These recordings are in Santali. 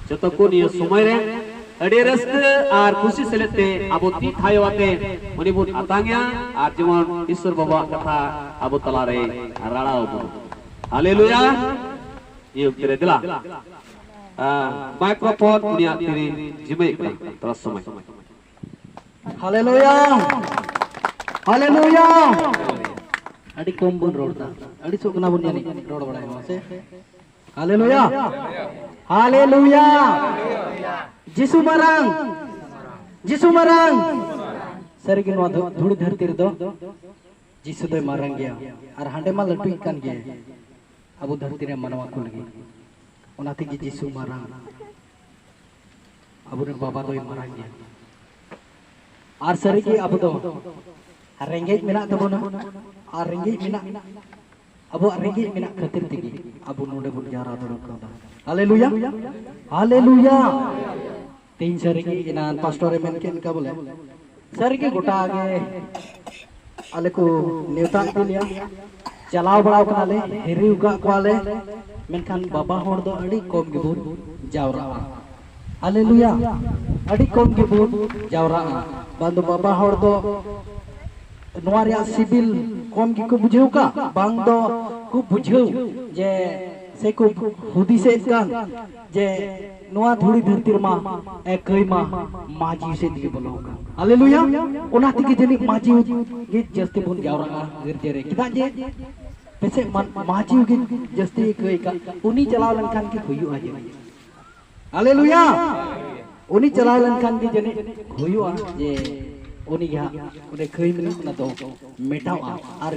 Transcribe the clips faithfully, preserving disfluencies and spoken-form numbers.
ᱡᱚᱛᱚ ᱠᱚ ᱱᱤᱭᱟᱹ ᱥᱚᱢᱚᱭ ᱨᱮ ᱟᱹᱰᱤ ᱨᱟᱹᱥᱠᱟᱹ ᱟᱨ ᱠᱩᱥᱤ ᱥᱮᱞᱮᱫ ᱛᱮ ᱟᱵᱚ ᱛᱤ ᱛᱷᱟᱭᱚ ᱟᱛᱮ ᱩᱱᱤ ᱵᱚᱱ ᱟᱛᱟᱝ ᱮᱭᱟ ᱟᱨ ᱡᱮᱢᱚᱱ ᱤᱥᱥᱚᱨ ᱵᱟᱵᱟᱣᱟᱜ ᱠᱟᱛᱷᱟ ᱟᱵᱚ ᱛᱟᱞᱟᱨᱮ ᱨᱟᱲᱟᱣ ᱟᱵᱚᱱ᱾ ᱦᱟᱞᱮᱞᱩᱭᱟ᱾ ᱱᱤᱭᱟᱹ ᱚᱠᱛᱮ ᱨᱮ ᱫᱮᱞᱟ, ᱟᱸ, ᱢᱟᱭᱠᱨᱳᱯᱷᱳᱱ ᱩᱱᱤᱭᱟᱜ ᱛᱤᱨᱮ ᱡᱤᱢᱟᱹᱭᱮᱫ ᱠᱟᱱᱟ ᱛᱷᱚᱲᱟ ᱥᱚᱢᱚᱭ᱾ ᱦᱟᱞᱮᱞᱩᱭᱟ᱾ ᱦᱟᱞᱮᱞᱩᱭᱟ᱾ ᱟᱹᱰᱤ ᱠᱚᱢ ᱵᱚᱱ ᱨᱚᱲ ᱫᱟ᱾ ᱟᱹᱲᱤᱥᱚᱜ ᱠᱟᱱᱟ ᱵᱚᱱ ᱡᱟᱹᱱᱤᱡ ᱨᱚᱲ ᱵᱟᱲᱟᱭ ᱢᱟ ᱥᱮ᱾ ᱦᱟᱞᱮᱞᱩᱭᱟ᱾ ᱦᱟᱞᱮᱞᱩᱭᱟ᱾ ᱡᱤᱥᱩ ᱢᱟᱨᱟᱝ᱾ ᱡᱤᱥᱩ ᱢᱟᱨᱟᱝ᱾ ᱥᱟᱹᱨᱤᱜᱮ ᱱᱚᱣᱟ ᱫᱷᱩ-, ᱫᱷᱩᱲᱤ ᱫᱷᱟᱹᱨᱛᱤ ᱨᱮᱫᱚ ᱡᱤᱥᱩ ᱫᱚᱭ ᱢᱟᱨᱟᱝ ᱜᱮᱭᱟ᱾ ᱟᱨ ᱦᱟᱸᱰᱮ ᱢᱟ ᱞᱟᱹᱴᱩᱭᱤᱡ ᱠᱟᱱ ᱜᱮᱭᱟᱭ ᱟᱵᱚ ᱫᱷᱟᱹᱨᱛᱤ ᱨᱮ ᱢᱟᱱᱣᱟ ᱠᱚ ᱞᱟᱹᱜᱤᱫ᱾ ᱚᱱᱟ ᱛᱮᱜᱮ ᱡᱤᱥᱩ ᱢᱟᱨᱟᱝ᱾ ᱟᱵᱚᱨᱮᱱ ᱵᱟᱵᱟ ᱫᱚᱭ ᱢᱟᱨᱟᱝ ᱜᱮᱭᱟ᱾ ᱟᱨ ᱥᱟᱹᱨᱤᱜᱮ ᱟᱵᱚ ᱫᱚ ᱨᱮᱸᱜᱮᱡ ᱢᱮᱱᱟᱜ ᱛᱟᱵᱚᱱᱟ, ᱟᱨ ᱨᱮᱸᱜᱮᱡ ᱢᱮᱱᱟᱜ, ᱟᱵᱚᱣᱟᱜ ᱨᱮᱸᱜᱮᱡ ᱢᱮᱱᱟᱜ ᱠᱷᱟᱹᱛᱤᱨ ᱛᱮᱜᱮ ᱟᱵᱚ ᱱᱚᱰᱮ ᱵᱚᱱ ᱡᱟᱣᱨᱟ ᱫᱟᱲᱮ ᱠᱟᱣᱫᱟ᱾ ᱦᱟᱞᱮᱞᱩᱭᱟ, ᱦᱟᱞᱮᱞᱩᱭᱟ᱾ ᱛᱮᱦᱮᱧ ᱥᱟᱹᱨᱤᱜᱮ ᱮᱱᱟᱱ ᱯᱟᱥᱴᱚᱨᱮ ᱢᱮᱱ ᱠᱮᱫ ᱞᱮᱠᱟ ᱵᱚᱞᱮ, ᱥᱟᱹᱨᱤᱜᱮ ᱜᱚᱴᱟ ᱜᱮ ᱟᱞᱮ ᱠᱚ ᱱᱮᱣᱛᱟ ᱤᱫᱤ ᱞᱮᱭᱟ, ᱪᱟᱞᱟᱣ ᱵᱟᱲᱟᱣ ᱠᱟᱱᱟᱞᱮ, ᱦᱤᱨᱤᱣ ᱠᱟᱜ ᱠᱚᱣᱟᱞᱮ, ᱢᱮᱱᱠᱷᱟᱱ ᱵᱟᱵᱟ ᱦᱚᱲ ᱫᱚ ᱟᱹᱰᱤ ᱠᱚᱢ ᱜᱮᱵᱚᱱ ᱡᱟᱣᱨᱟᱜᱼᱟ᱾ ᱦᱟᱞᱮᱞᱩᱭᱟ᱾ ᱟᱹᱰᱤ ᱠᱚᱢ ᱜᱮᱵᱚᱱ ᱡᱟᱣᱨᱟᱜᱼᱟ᱾ ᱵᱟᱝ ᱫᱚ ᱵᱟᱵᱟ ᱦᱚᱲ ᱫᱚ ᱱᱚᱣᱟ ᱨᱮᱭᱟᱜ ᱥᱤᱵᱤᱞ ᱠᱚᱢ ᱜᱮᱠᱚ ᱵᱩᱡᱷᱟᱹᱣ ᱠᱟᱜ, ᱵᱟᱝ ᱫᱚ ᱠᱚ ᱵᱩᱡᱷᱟᱹᱣ ᱡᱮ ᱥᱮ ᱠᱚ ᱦᱩᱫᱤᱥᱮᱫ ᱠᱟᱱ ᱡᱮ ᱱᱚᱣᱟ ᱫᱷᱩᱲᱤ ᱫᱷᱟᱹᱨᱛᱤ ᱨᱮᱢᱟ ᱮᱠᱟᱹᱭ ᱢᱟ ᱢᱟᱹᱡᱷᱤ ᱥᱮᱫ ᱜᱮ ᱵᱚᱞᱚ ᱟᱠᱟᱱ᱾ ᱦᱟᱞᱮᱞᱩᱭᱟ᱾ ᱚᱱᱟ ᱛᱮᱜᱮ ᱡᱟᱹᱱᱤᱡ ᱢᱟᱹᱡᱷᱤ ᱜᱮ ᱡᱟᱹᱥᱛᱤ ᱵᱚᱱ ᱡᱟᱣᱨᱟᱜᱼᱟ ᱜᱤᱨᱡᱟᱹ ᱨᱮ᱾ ᱪᱮᱫᱟᱜ ᱡᱮ ᱯᱟᱥᱮᱡ ᱢᱟ-, ᱢᱟᱹᱡᱷᱤ ᱜᱮ ᱡᱟᱹᱥᱛᱤ ᱮᱠᱟᱹᱭ ᱠᱟᱜ, ᱩᱱᱤ ᱪᱟᱞᱟᱣ ᱞᱮᱱᱠᱷᱟᱱ ᱜᱮ ᱦᱩᱭᱩᱜᱼᱟ ᱡᱟᱹᱱᱤᱡ᱾ ᱦᱟᱞᱮᱞᱩᱭᱟ᱾ ᱩᱱᱤ ᱪᱟᱞᱟᱣ ᱞᱮᱱᱠᱷᱟᱱ ᱜᱮ ᱡᱟᱹᱱᱤᱡ ᱦᱩᱭᱩᱜᱼᱟ ᱡᱮ ᱩᱱᱤ ᱜᱮ ᱦᱟᱸᱜ ᱚᱸᱰᱮ ᱠᱷᱟᱹᱭ ᱢᱮᱱᱟᱜ ᱚᱱᱟ ᱫᱚ ᱢᱮᱴᱟᱣᱼᱟ᱾ ᱟᱨ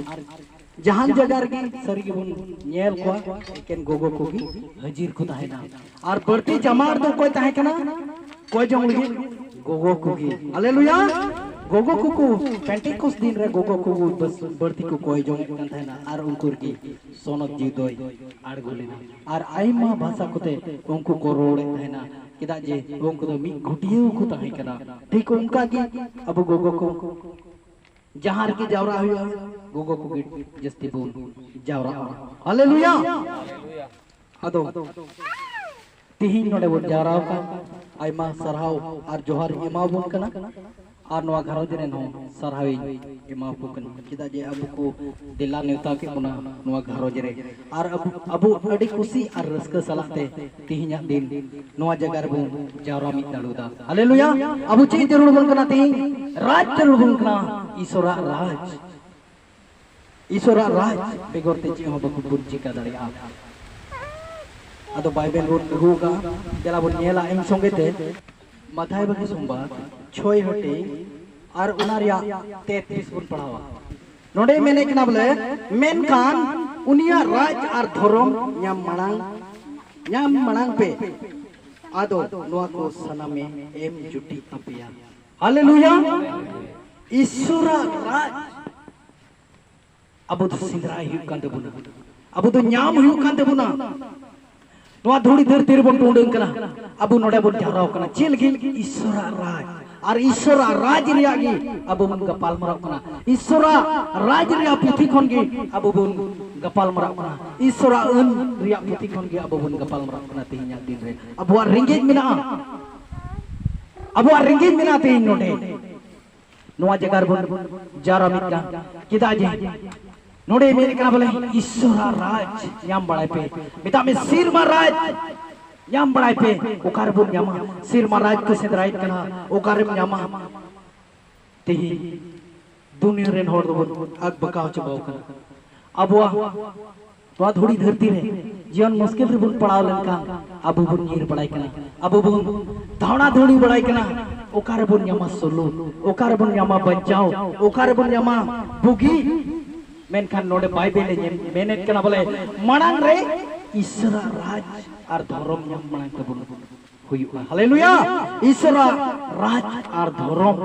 ᱡᱟᱦᱟᱱ ᱡᱟᱭᱜᱟ ᱨᱮᱜᱮ ᱥᱟᱹᱨᱤ ᱜᱮᱵᱚᱱ ᱧᱮᱞ ᱠᱚᱣᱟ, ᱮᱠᱮᱱ ᱜᱚᱜᱚ ᱠᱚᱜᱮ ᱦᱟᱹᱡᱤᱨ ᱠᱚ ᱛᱟᱦᱮᱱᱟ᱾ ᱟᱨ ᱵᱟᱹᱲᱛᱤ ᱡᱟᱢᱟ ᱨᱮᱫᱚ ᱚᱠᱚᱭ ᱛᱟᱦᱮᱸ ᱠᱟᱱᱟ? ᱠᱚᱭ ᱡᱚᱝ ᱞᱟᱹᱜᱤᱫ ᱜᱚᱜᱚ ᱠᱚᱜᱮ᱾ ᱦᱟᱞᱮᱞᱩᱭᱟ᱾ ᱜᱚᱜᱚ ᱠᱚᱠᱚ ᱯᱮᱱᱴᱮᱠᱚᱥ ᱫᱤᱱ ᱨᱮ ᱜᱚᱜᱚ ᱠᱚᱠᱚ ᱵᱟᱹᱥ-, ᱵᱟᱹᱲᱛᱤ ᱠᱚ ᱠᱚᱭ ᱡᱚᱝ ᱠᱟᱱ ᱛᱟᱦᱮᱱᱟ ᱟᱨ ᱩᱱᱠᱩ ᱨᱮᱜᱮ ᱥᱚᱱᱚᱛ ᱡᱤᱣᱤ ᱫᱚᱭ ᱟᱬᱜᱚ ᱞᱮᱱᱟ᱾ ᱟᱨ ᱟᱭᱢᱟ ᱵᱷᱟᱥᱟ ᱠᱚᱛᱮ ᱩᱱᱠᱩ ᱠᱚ ᱨᱚᱲᱮᱫ ᱛᱟᱦᱮᱱᱟ, ᱪᱮᱫᱟᱜ ᱡᱮ ᱩᱱᱠᱩ ᱫᱚ ᱢᱤᱫ ᱜᱩᱴᱭᱟᱹᱣ ᱠᱚ ᱛᱟᱦᱮᱸ ᱠᱟᱱᱟ᱾ ᱴᱷᱤᱠ ᱚᱱᱠᱟ ᱜᱮ ᱟᱵᱚ ᱜᱚᱜᱚ ᱠᱚ ᱡᱟᱦᱟᱸ ᱨᱮᱜᱮ ᱡᱟᱣᱨᱟ ᱦᱩᱭᱩᱜᱼᱟ, ᱜᱚᱜᱚ ᱠᱚᱜᱮ ᱡᱟᱹᱥᱛᱤ ᱵᱚᱱ ᱡᱟᱣᱨᱟᱜᱼᱟ᱾ ᱦᱟᱞᱮᱞᱩᱭᱟ᱾ ᱟᱫᱚ ᱛᱤᱦᱤᱧ ᱱᱚᱰᱮ ᱵᱚᱱ ᱡᱟᱣᱨᱟ ᱟᱠᱟᱱ, ᱟᱭᱢᱟ ᱥᱟᱨᱦᱟᱣ ᱟᱨ ᱡᱚᱦᱟᱨ ᱤᱧ ᱮᱢᱟᱵᱚᱱ ᱠᱟᱱᱟ᱾ ᱟᱨ ᱱᱚᱣᱟ ᱜᱷᱟᱨᱚᱸᱡᱽ ᱨᱮᱱ ᱦᱚᱸ ᱥᱟᱨᱦᱟᱣ ᱤᱧ ᱮᱢᱟᱠᱚ ᱠᱟᱱᱟ, ᱪᱮᱫᱟᱜ ᱡᱮ ᱟᱵᱚ ᱠᱚ ᱫᱮᱞᱟ ᱱᱮᱣᱛᱟ ᱠᱮᱫ ᱵᱚᱱᱟ ᱱᱚᱣᱟ ᱜᱷᱟᱨᱚᱸᱡᱽ ᱨᱮ᱾ ᱟᱨ ᱟᱵᱚ, ᱟᱵᱚ ᱟᱹᱰᱤ ᱠᱩᱥᱤ ᱟᱨ ᱨᱟᱹᱥᱠᱟᱹ ᱥᱟᱞᱟᱜ ᱛᱮ ᱛᱤᱦᱤᱧᱟᱜ ᱫᱤᱱ ᱱᱚᱣᱟ ᱡᱟᱭᱜᱟ ᱨᱮᱵᱚᱱ ᱡᱟᱣᱨᱟ ᱢᱤᱫ ᱫᱟᱲᱮᱭᱟᱫᱟ᱾ ᱦᱟᱞᱮᱞᱩᱭᱟ! ᱟᱵᱚ ᱪᱮᱫ ᱡᱟᱹᱨᱩᱲ ᱵᱚᱱ ᱠᱟᱱᱟ ᱛᱤᱦᱤᱧ? ᱨᱟᱡᱽ ᱡᱟᱹᱨᱩᱲ ᱵᱚᱱ ᱠᱟᱱᱟ, ᱤᱥᱚᱨᱟᱜ ᱨᱟᱡᱽ᱾ ᱤᱥᱚᱨᱟᱜ ᱨᱟᱡᱽ ᱵᱮᱜᱚᱨ ᱛᱮ ᱪᱮᱫ ᱦᱚᱸ ᱵᱟᱵᱚᱱ ᱪᱤᱠᱟ ᱫᱟᱲᱮᱭᱟᱜᱼᱟ᱾ ᱟᱫᱚ ᱵᱟᱭᱵᱮᱞ ᱵᱚᱱ ᱟᱹᱜᱩ ᱟᱠᱟᱫᱼᱟ, ᱫᱮᱞᱟ ᱵᱚᱱ ᱧᱮᱞᱟ ᱤᱧ ᱥᱚᱸᱜᱮ ᱛᱮ᱾ ᱢᱟᱛᱷᱟᱭ ᱵᱟᱹᱜᱤ ᱥᱚᱢᱵᱟᱫ ᱪᱷᱚᱭ ᱦᱟᱹᱴᱤᱧ ᱟᱨ ᱚᱱᱟ ᱨᱮᱭᱟᱜ ᱛᱮᱛᱨᱤᱥ ᱵᱚᱱ ᱯᱟᱲᱦᱟᱣᱟ᱾ ᱱᱚᱰᱮ ᱢᱮᱱᱮᱫ ᱠᱟᱱᱟ ᱵᱚᱞᱮ, ᱢᱮᱱᱠᱷᱟᱱ ᱩᱱᱤᱭᱟᱜ ᱨᱟᱡᱽ ᱟᱨ ᱫᱷᱚᱨᱚᱢ ᱧᱟᱢ ᱢᱟᱲᱟᱝ, ᱧᱟᱢ ᱢᱟᱲᱟᱝ ᱯᱮ, ᱟᱫᱚ ᱱᱚᱣᱟ ᱠᱚ ᱥᱟᱱᱟᱢᱮ ᱮᱢ ᱡᱩᱴᱤ ᱟᱯᱮᱭᱟ᱾ ᱦᱟᱞᱮᱞᱩᱭᱟ! ᱤᱥᱚᱨᱟᱜ ᱨᱟᱡᱽ ᱟᱵᱚ ᱫᱚ ᱥᱮᱸᱫᱽᱨᱟᱭ ᱦᱩᱭᱩᱜ ᱠᱟᱱ ᱛᱟᱵᱚᱱᱟ, ᱟᱵᱚ ᱫᱚ ᱧᱟᱢ ᱦᱩᱭᱩᱜ ᱠᱟᱱ ᱛᱟᱵᱚᱱᱟ᱾ ᱱᱚᱣᱟ ᱫᱷᱩᱲᱤ ᱫᱷᱟᱹᱨᱛᱤ ᱨᱮᱵᱚᱱ ᱴᱩᱰᱟᱹᱝ ᱠᱟᱱᱟ, ᱟᱵᱚ ᱱᱚᱰᱮ ᱵᱚᱱ ᱡᱟᱣᱨᱟ ᱠᱟᱱᱟ᱾ ᱪᱮᱫ ᱞᱟᱹᱜᱤᱫ? ᱤᱥᱚᱨᱟᱜ ᱨᱟᱡᱽ᱾ ᱟᱨ ᱤᱥᱚᱨᱟᱜ ᱨᱟᱡᱽ ᱨᱮᱭᱟᱜ ᱜᱮ ᱟᱵᱚ ᱵᱚᱱ ᱜᱟᱯᱟᱞ ᱢᱟᱨᱟᱣ ᱠᱟᱱᱟ᱾ ᱤᱥᱚᱨᱟᱜ ᱨᱟᱡᱽ ᱨᱮᱭᱟᱜ ᱯᱩᱛᱷᱤ ᱠᱷᱚᱱ ᱜᱮ ᱟᱵᱚ ᱵᱚᱱ ᱜᱟᱯᱟᱞ ᱢᱟᱨᱟᱣ ᱠᱟᱱᱟ᱾ ᱤᱥᱚᱨᱟᱜ ᱟᱹᱱ ᱨᱮᱭᱟᱜ ᱯᱩᱛᱷᱤ ᱠᱷᱚᱱ ᱜᱮ ᱟᱵᱚ ᱵᱚᱱ ᱜᱟᱯᱟᱞ ᱢᱟᱨᱟᱣ ᱠᱟᱱᱟ᱾ ᱛᱮᱦᱮᱧᱟᱜ ᱫᱤᱱ ᱨᱮ ᱟᱵᱚᱣᱟᱜ ᱨᱮᱸᱜᱮᱡ ᱢᱮᱱᱟᱜᱼᱟ, ᱟᱵᱚᱣᱟᱜ ᱨᱮᱸᱜᱮᱡ ᱢᱮᱱᱟᱜᱼᱟ ᱛᱮᱦᱮᱧ ᱱᱚᱰᱮ᱾ ᱱᱚᱣᱟ ᱡᱟᱭᱜᱟ ᱨᱮᱵᱚᱱ ᱡᱟᱣᱨᱟ ᱢᱤᱫ ᱠᱟᱱ᱾ ᱪᱮᱫᱟᱜ ᱡᱮ ᱱᱚᱰᱮ ᱢᱮᱱ ᱠᱟᱱᱟ ᱵᱚᱞᱮ, ᱤᱥᱚᱨᱟᱜ ᱨᱟᱡᱽ ᱧᱟᱢ ᱵᱟᱲᱟᱭ ᱯᱮ᱾ ᱢᱮᱛᱟᱜ ᱢᱮ, ᱥᱤᱨᱢᱟ ᱨᱟᱡᱽ ᱧᱟᱢ ᱵᱟᱲᱟᱭ ᱯᱮ᱾ ᱚᱠᱟ ᱨᱮᱵᱚᱱ ᱧᱟᱢᱟ? ᱥᱤᱨᱢᱟ ᱨᱟᱡᱽ ᱠᱚ ᱥᱮᱸᱫᱽᱨᱟᱭᱮᱫ ᱠᱟᱱᱟ, ᱚᱠᱟᱨᱮᱢ ᱧᱟᱢᱟ? ᱛᱮᱦᱮᱧ ᱫᱩᱱᱤᱭᱟᱹ ᱨᱮᱱ ᱦᱚᱲ ᱫᱚᱵᱚᱱ ᱟᱠ ᱵᱟᱠᱟᱣ ᱪᱟᱵᱟᱣ ᱠᱟᱱᱟ᱾ ᱟᱵᱚᱣᱟᱜ ᱱᱚᱣᱟ ᱫᱷᱩᱲᱤ ᱫᱷᱟᱹᱨᱛᱤ ᱨᱮ ᱡᱤᱭᱚᱱ ᱢᱩᱥᱠᱤᱞ ᱨᱮᱵᱚᱱ ᱯᱟᱲᱟᱣ ᱞᱮᱱᱠᱷᱟᱱ ᱟᱵᱚ ᱵᱚᱱ ᱧᱤᱨ ᱵᱟᱲᱟᱭ ᱠᱟᱱᱟ, ᱟᱵᱚ ᱵᱚᱱ ᱫᱷᱟᱣᱲᱟ ᱫᱷᱩᱲᱤ ᱵᱟᱲᱟᱭ ᱠᱟᱱᱟ᱾ ᱚᱠᱟ ᱨᱮᱵᱚᱱ ᱧᱟᱢᱟ ᱥᱩᱞᱩᱠ? ᱚᱠᱟ ᱨᱮᱵᱚᱱ ᱧᱟᱢᱟ ᱵᱟᱧᱪᱟᱣ? ᱚᱠᱟ ᱨᱮᱵᱚᱱ ᱧᱟᱢᱟ ᱵᱩᱜᱤ? ᱢᱮᱱᱠᱷᱟᱱ ᱱᱚᱰᱮ ᱵᱟᱭᱵᱮᱞ ᱮ ᱧᱮᱞ-, ᱢᱮᱱᱮᱫ ᱠᱟᱱᱟ ᱵᱚᱞᱮ, ᱢᱟᱲᱟᱝ ᱨᱮ ᱤᱥᱚᱨᱟᱜ ᱨᱟᱡᱽ ᱟᱨ ᱫᱷᱚᱨᱚᱢ ᱧᱟᱢ ᱢᱟᱲᱟᱝ ᱛᱟᱵᱚᱱ ᱦᱩᱭᱩᱜᱼᱟ᱾ ᱦᱟᱞᱮᱞᱩᱭᱟ! ᱤᱥᱚᱨᱟᱜ ᱨᱟᱡᱽ ᱟᱨ ᱫᱷᱚᱨᱚᱢ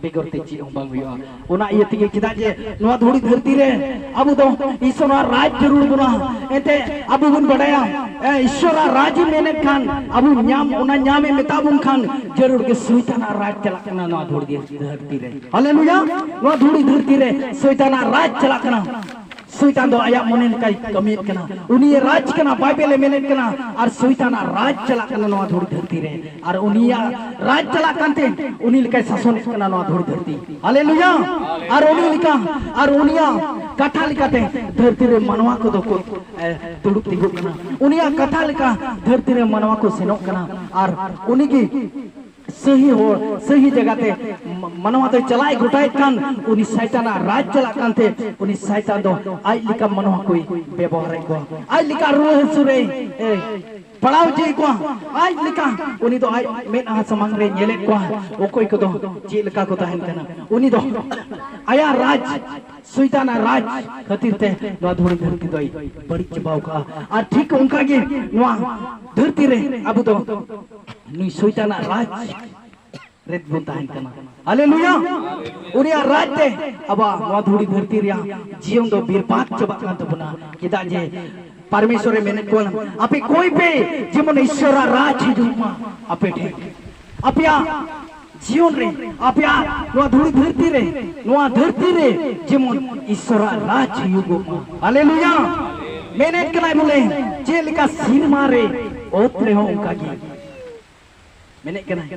ᱵᱮᱜᱚᱨ ᱛᱮ ᱪᱮᱫ ᱦᱚᱸ ᱵᱟᱝ ᱦᱩᱭᱩᱜᱼᱟ᱾ ᱚᱱᱟ ᱤᱭᱟᱹ ᱛᱮᱜᱮ, ᱪᱮᱫᱟᱜ ᱡᱮ ᱱᱚᱣᱟ ᱫᱷᱩᱲᱤ ᱫᱷᱟᱹᱨᱛᱤ ᱨᱮ ᱟᱵᱚ ᱫᱚ ᱤᱥᱚᱨᱟᱜ ᱨᱟᱡᱽ ᱡᱟᱹᱨᱩᱲ ᱵᱚᱱᱟ᱾ ᱮᱱᱛᱮ ᱟᱵᱚ ᱵᱚᱱ ᱵᱟᱰᱟᱭᱟ, ᱮ, ᱤᱥᱚᱨᱟᱜ ᱨᱟᱡᱽ ᱮ ᱢᱮᱱᱮᱫ ᱠᱷᱟᱱ, ᱟᱵᱚ ᱧᱟᱢ, ᱚᱱᱟ ᱧᱟᱢ ᱮ ᱢᱮᱛᱟ ᱵᱚᱱ ᱠᱷᱟᱱ, ᱡᱟᱹᱨᱩᱲ ᱜᱮ ᱥᱚᱭᱛᱟᱱᱟᱜ ᱨᱟᱡᱽ ᱪᱟᱞᱟᱜ ᱠᱟᱱᱟ ᱱᱚᱣᱟ ᱫᱷᱩᱲᱤ ᱫᱷᱟᱹᱨᱛᱤ ᱨᱮ᱾ ᱦᱟᱞᱮᱞᱩᱭᱟ! ᱱᱚᱣᱟ ᱫᱷᱩᱲᱤ ᱫᱷᱟᱹᱨᱛᱤ ᱨᱮ ᱥᱚᱭᱛᱟᱱᱟᱜ ᱨᱟᱡᱽ ᱪᱟᱞᱟᱜ ᱠᱟᱱᱟ᱾ ᱥᱚᱭᱛᱟᱱ ᱫᱚ ᱟᱭᱟᱜ ᱢᱚᱱᱮ ᱞᱮᱠᱟᱭ ᱠᱟᱹᱢᱤᱭᱮᱫ ᱠᱟᱱᱟ᱾ ᱩᱱᱤᱭᱮ ᱨᱟᱡᱽ ᱠᱟᱱᱟ, ᱵᱟᱭᱵᱮᱞᱮ ᱢᱮᱱᱮᱫ ᱠᱟᱱᱟ᱾ ᱟᱨ ᱥᱚᱭᱛᱟᱱᱟᱜ ᱨᱟᱡᱽ ᱪᱟᱞᱟᱜ ᱠᱟᱱᱟ ᱱᱚᱣᱟ ᱫᱷᱩᱲᱤ ᱫᱷᱟᱹᱨᱛᱤ ᱨᱮ, ᱟᱨ ᱩᱱᱤᱭᱟᱜ ᱨᱟᱡᱽ ᱪᱟᱞᱟᱜ ᱠᱟᱱᱛᱮ ᱩᱱᱤ ᱞᱮᱠᱟᱭ ᱥᱟᱥᱚᱱᱮᱫ ᱠᱟᱱᱟ ᱱᱚᱣᱟ ᱫᱷᱩᱲᱤ ᱫᱷᱟᱹᱨᱛᱤ᱾ ᱦᱟᱞᱮᱞᱩᱭᱟ! ᱟᱨ ᱩᱱᱤ ᱞᱮᱠᱟ, ᱟᱨ ᱩᱱᱤᱭᱟᱜ ᱠᱟᱛᱷᱟ ᱞᱮᱠᱟᱛᱮ ᱫᱷᱟᱹᱨᱛᱤ ᱨᱮ ᱢᱟᱱᱣᱟ ᱠᱚᱫᱚ ᱠᱚ, ᱮ, ᱫᱩᱲᱩᱵ ᱛᱤᱸᱜᱩᱜ ᱠᱟᱱᱟ᱾ ᱩᱱᱤᱭᱟᱜ ᱠᱟᱛᱷᱟ ᱞᱮᱠᱟ ᱫᱷᱟᱹᱨᱛᱤ ᱨᱮ ᱢᱟᱱᱣᱟ ᱠᱚ ᱥᱮᱱᱚᱜ ᱠᱟᱱᱟ, ᱟᱨ ᱩᱱᱤᱜᱮ ᱥᱟᱹᱦᱤ ᱦᱚᱲ, ᱥᱟᱹᱦᱤ ᱡᱟᱭᱜᱟᱛᱮ ᱢᱟ-, ᱢᱟᱱᱣᱟ ᱫᱚᱭ ᱪᱟᱞᱟᱜ ᱮ ᱜᱚᱴᱟᱭᱮᱫ ᱠᱷᱟᱱ, ᱩᱱᱤ ᱥᱟᱭᱛᱟᱱᱟᱜ ᱨᱟᱡᱽ ᱪᱟᱞᱟᱜ ᱠᱟᱱᱛᱮ, ᱩᱱᱤ ᱥᱟᱭᱛᱟᱱ ᱫᱚ ᱟᱡ ᱞᱮᱠᱟ ᱢᱟᱱᱣᱟ ᱠᱚᱭ ᱵᱮᱵᱚᱦᱟᱨᱮᱫ ᱠᱚᱣᱟ, ᱟᱡ ᱞᱮᱠᱟ ᱨᱩᱣᱟᱹ ᱦᱟᱹᱥᱩ ᱨᱮ, ᱮ, ᱯᱟᱲᱟᱣ ᱦᱚᱪᱚᱭᱮᱫ ᱠᱚᱣᱟ, ᱟᱡ ᱞᱮᱠᱟ ᱩᱱᱤ ᱫᱚ ᱟᱡ ᱢᱮᱫᱦᱟ ᱥᱟᱢᱟᱝ ᱨᱮ ᱧᱮᱞᱮᱫ ᱠᱚᱣᱟ, ᱚᱠᱚᱭ ᱠᱚᱫᱚ ᱪᱮᱫ ᱞᱮᱠᱟ ᱠᱚ ᱛᱟᱦᱮᱱ ᱠᱟᱱᱟ᱾ ᱩᱱᱤ ᱫᱚ ᱟᱭᱟᱜ ᱨᱟᱡᱽ, ᱥᱚᱭᱛᱟᱱᱟᱜ ᱨᱟᱡᱽ ᱠᱷᱟᱹᱛᱤᱨ ᱛᱮ ᱱᱚᱣᱟ ᱫᱷᱩᱲᱤ ᱫᱷᱟᱹᱨᱛᱤ ᱫᱚᱭ ᱵᱟᱹᱲᱤᱡ ᱪᱟᱵᱟᱣ ᱠᱟᱜᱼᱟ᱾ ᱟᱨ ᱴᱷᱤᱠ ᱚᱱᱠᱟ ᱜᱮ ᱱᱚᱣᱟ ᱫᱷᱟᱹᱨᱛᱤ ᱨᱮ ᱟᱵᱚ ᱫᱚ ᱱᱩᱭ ᱥᱚᱭᱛᱟᱱᱟᱜ ᱨᱟᱡᱽ ᱨᱮ ᱵᱚᱱ ᱛᱟᱦᱮᱱ ᱠᱟᱱᱟ᱾ ᱦᱟᱞᱮᱞᱩᱭᱟ! ᱩᱱᱤᱭᱟᱜ ᱨᱟᱡᱽ ᱛᱮ ᱟᱵᱚᱣᱟᱜ ᱱᱚᱣᱟ ᱫᱷᱩᱲᱤ ᱫᱷᱟᱹᱨᱛᱤ ᱨᱮᱭᱟᱜ ᱡᱤᱭᱚᱱ ᱫᱚ ᱵᱤᱨᱵᱟᱫ ᱪᱟᱵᱟᱜ ᱠᱟᱱ ᱛᱟᱵᱚᱱᱟ᱾ ᱪᱮᱫᱟᱜ ᱡᱮ ᱯᱟᱨᱢᱮᱥᱚᱨᱮ ᱢᱮᱱᱮᱫ ᱠᱚᱣᱟ, "ᱟᱯᱮ ᱠᱚᱭ ᱯᱮ ᱡᱮᱢᱚᱱ ᱤᱥᱥᱚᱨᱟᱜ ᱨᱟᱡᱽ ᱦᱤᱡᱩᱜ ᱢᱟ ᱟᱯᱮ ᱴᱷᱮᱱ, ᱟᱯᱮᱭᱟᱜ ᱡᱤᱭᱚᱱ ᱨᱮ, ᱟᱯᱮᱭᱟᱜ ᱱᱚᱣᱟ ᱫᱷᱩᱲᱤ ᱫᱷᱟᱹᱨᱛᱤ ᱨᱮ, ᱱᱚᱣᱟ ᱫᱷᱟᱹᱨᱛᱤ ᱨᱮ ᱡᱮᱢᱚᱱ ᱤᱥᱥᱚᱨᱟᱜ ᱨᱟᱡᱽ ᱦᱩᱭᱩᱜᱚᱜ ᱢᱟ᱾" ᱦᱟᱞᱮᱞᱩᱭᱟ! ᱢᱮᱱᱮᱫ ᱠᱟᱱᱟᱭ ᱵᱚᱞᱮ, ᱪᱮᱫ ᱞᱮᱠᱟ ᱥᱤᱨᱢᱟ ᱨᱮ, ᱚᱛ ᱨᱮᱦᱚᱸ ᱚᱱᱠᱟ ᱜᱮ᱾ ᱢᱮᱱᱮᱫ ᱠᱟᱱᱟᱭ,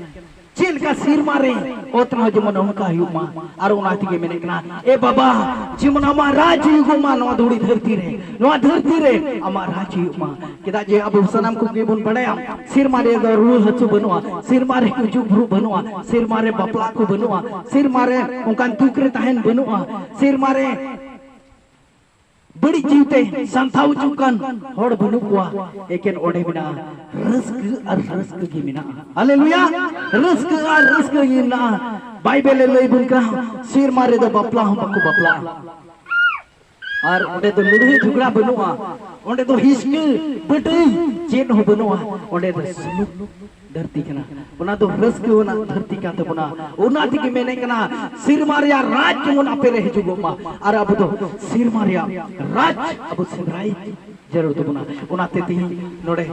ᱪᱮᱫ ᱞᱮᱠᱟ ᱥᱤᱨᱢᱟ ᱨᱮ, ᱚᱛ ᱨᱮᱦᱚᱸ ᱡᱮᱢᱚᱱ ᱚᱱᱠᱟ ᱦᱩᱭᱩᱜ ᱢᱟ᱾ ᱟᱨ ᱚᱱᱟ ᱛᱮᱜᱮ ᱢᱮᱱᱮᱫ ᱠᱟᱱᱟ, ᱮ ᱵᱟᱵᱟ, ᱡᱮᱢᱚᱱ ᱟᱢᱟᱜ ᱨᱟᱡᱽ ᱦᱩᱭᱩᱜᱚᱜ ᱢᱟ ᱱᱚᱣᱟ ᱫᱷᱩᱲᱤ ᱫᱷᱟᱹᱨᱛᱤ ᱨᱮ, ᱱᱚᱣᱟ ᱫᱷᱟᱹᱨᱛᱤ ᱨᱮ ᱟᱢᱟᱜ ᱨᱟᱡᱽ ᱦᱩᱭᱩᱜ ᱢᱟ᱾ ᱪᱮᱫᱟᱜ ᱡᱮ ᱟᱵᱚ ᱥᱟᱱᱟᱢ ᱠᱚᱜᱮ ᱵᱚᱱ ᱵᱟᱲᱟᱭᱟ, ᱥᱤᱨᱢᱟ ᱨᱮᱫᱚ ᱨᱩᱣᱟᱹ ᱦᱟᱹᱥᱩ ᱵᱟᱹᱱᱩᱜᱼᱟ, ᱥᱤᱨᱢᱟ ᱨᱮ ᱜᱩᱡᱩᱜ ᱵᱩᱨᱩᱜ ᱵᱟᱹᱱᱩᱜᱼᱟ, ᱥᱤᱨᱢᱟ ᱨᱮ ᱵᱟᱯᱞᱟ ᱠᱚ ᱵᱟᱹᱱᱩᱜᱼᱟ, ᱥᱤᱨᱢᱟ ᱨᱮ ᱚᱱᱠᱟᱱ ᱫᱩᱠ ᱨᱮ ᱛᱟᱦᱮᱱ ᱵᱟᱹᱱᱩᱜᱼᱟ, ᱥᱤᱨᱢᱟ ᱨᱮ ᱵᱟᱹᱲᱤᱡ ᱡᱤᱣᱤᱛᱮ ᱥᱟᱱᱛᱷᱟᱣ ᱦᱚᱪᱚᱜ ᱠᱟᱱ ᱦᱚᱲ ᱵᱟᱹᱱᱩᱜ ᱠᱚᱣᱟ᱾ ᱮᱠᱮᱱ ᱚᱸᱰᱮ ᱢᱮᱱᱟᱜᱼᱟ ᱨᱟᱹᱥᱠᱟᱹ ᱟᱨ ᱨᱟᱹᱥᱠᱟᱹ ᱜᱮ ᱢᱮᱱᱟᱜᱼᱟ᱾ ᱦᱟᱞᱮᱞᱩᱭᱟ! ᱨᱟᱹᱥᱠᱟᱹ ᱟᱨ ᱨᱟᱹᱥᱠᱟᱹ ᱜᱮ ᱢᱮᱱᱟᱜᱼᱟ᱾ ᱵᱟᱭᱵᱮᱞᱮ ᱞᱟᱹᱭ ᱵᱚᱱ ᱠᱟᱱᱟ, ᱥᱮᱨᱢᱟ ᱨᱮᱫᱚ ᱵᱟᱯᱞᱟ ᱦᱚᱸ ᱵᱟᱠᱚ ᱵᱟᱯᱞᱟᱜᱼᱟ᱾ ᱟᱨ ᱚᱸᱰᱮ ᱫᱚ ᱞᱟᱹᱲᱦᱟᱹᱭ ᱡᱷᱚᱜᱽᱲᱟ ᱵᱟᱹᱱᱩᱜᱼᱟ, ᱚᱸᱰᱮ ᱫᱚ ᱦᱤᱥᱠᱟᱹ ᱵᱟᱹᱰᱟᱹᱭ ᱪᱮᱫ ᱦᱚᱸ ᱵᱟᱹᱱᱩᱜᱼᱟ᱾ ᱚᱸᱰᱮ ᱫᱚ ᱥᱩᱞᱩᱠ ᱫᱷᱟᱹᱨᱛᱤ ᱠᱟᱱᱟ᱾ ᱚᱱᱟ ᱫᱚ ᱨᱟᱹᱥᱠᱟᱹ ᱟᱱᱟᱜ ᱫᱷᱟᱹᱨᱛᱤ ᱠᱟᱱ ᱛᱟᱵᱚᱱᱟ᱾ ᱚᱱᱟ ᱛᱮᱜᱮ ᱢᱮᱱᱮᱫ ᱠᱟᱱᱟ, ᱥᱮᱨᱢᱟ ᱨᱮᱭᱟᱜ ᱨᱟᱡᱽ ᱡᱮᱢᱚᱱ ᱟᱯᱮ ᱨᱮ ᱦᱤᱡᱩᱜᱚᱜ ᱢᱟ, ᱟᱨ ᱟᱵᱚ ᱫᱚ ᱥᱮᱨᱢᱟ ᱨᱮᱭᱟᱜ ᱨᱟᱡᱽ ᱟᱵᱚ ᱥᱮᱸᱫᱽᱨᱟᱭ ᱡᱟᱹᱨᱩᱲ ᱛᱟᱵᱚᱱᱟ᱾ ᱚᱱᱟᱛᱮ ᱛᱮᱦᱮᱧ ᱱᱚᱰᱮ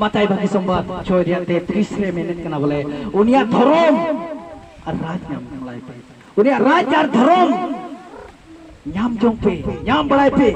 ᱢᱟᱛᱟᱭ ᱵᱷᱟᱹᱜᱤ ᱥᱚᱢᱵᱟᱫ ᱪᱷᱚᱭ ᱨᱮᱭᱟᱜ ᱛᱮᱛᱨᱤᱥ ᱨᱮ ᱢᱮᱱᱮᱫ ᱠᱟᱱᱟ ᱵᱚᱞᱮ, ᱩᱱᱤᱭᱟᱜ ᱫᱷᱚᱨᱚᱢ ᱟᱨ ᱨᱟᱡᱽ ᱧᱟᱢ ᱞᱟᱭ ᱯᱮ᱾ ᱩᱱᱤᱭᱟᱜ ᱨᱟᱡᱽ ᱟᱨ ᱫᱷᱚᱨᱚᱢ ᱧᱟᱢ ᱡᱚᱝ ᱯᱮ, ᱧᱟᱢ ᱵᱟᱲᱟᱭ ᱯᱮ᱾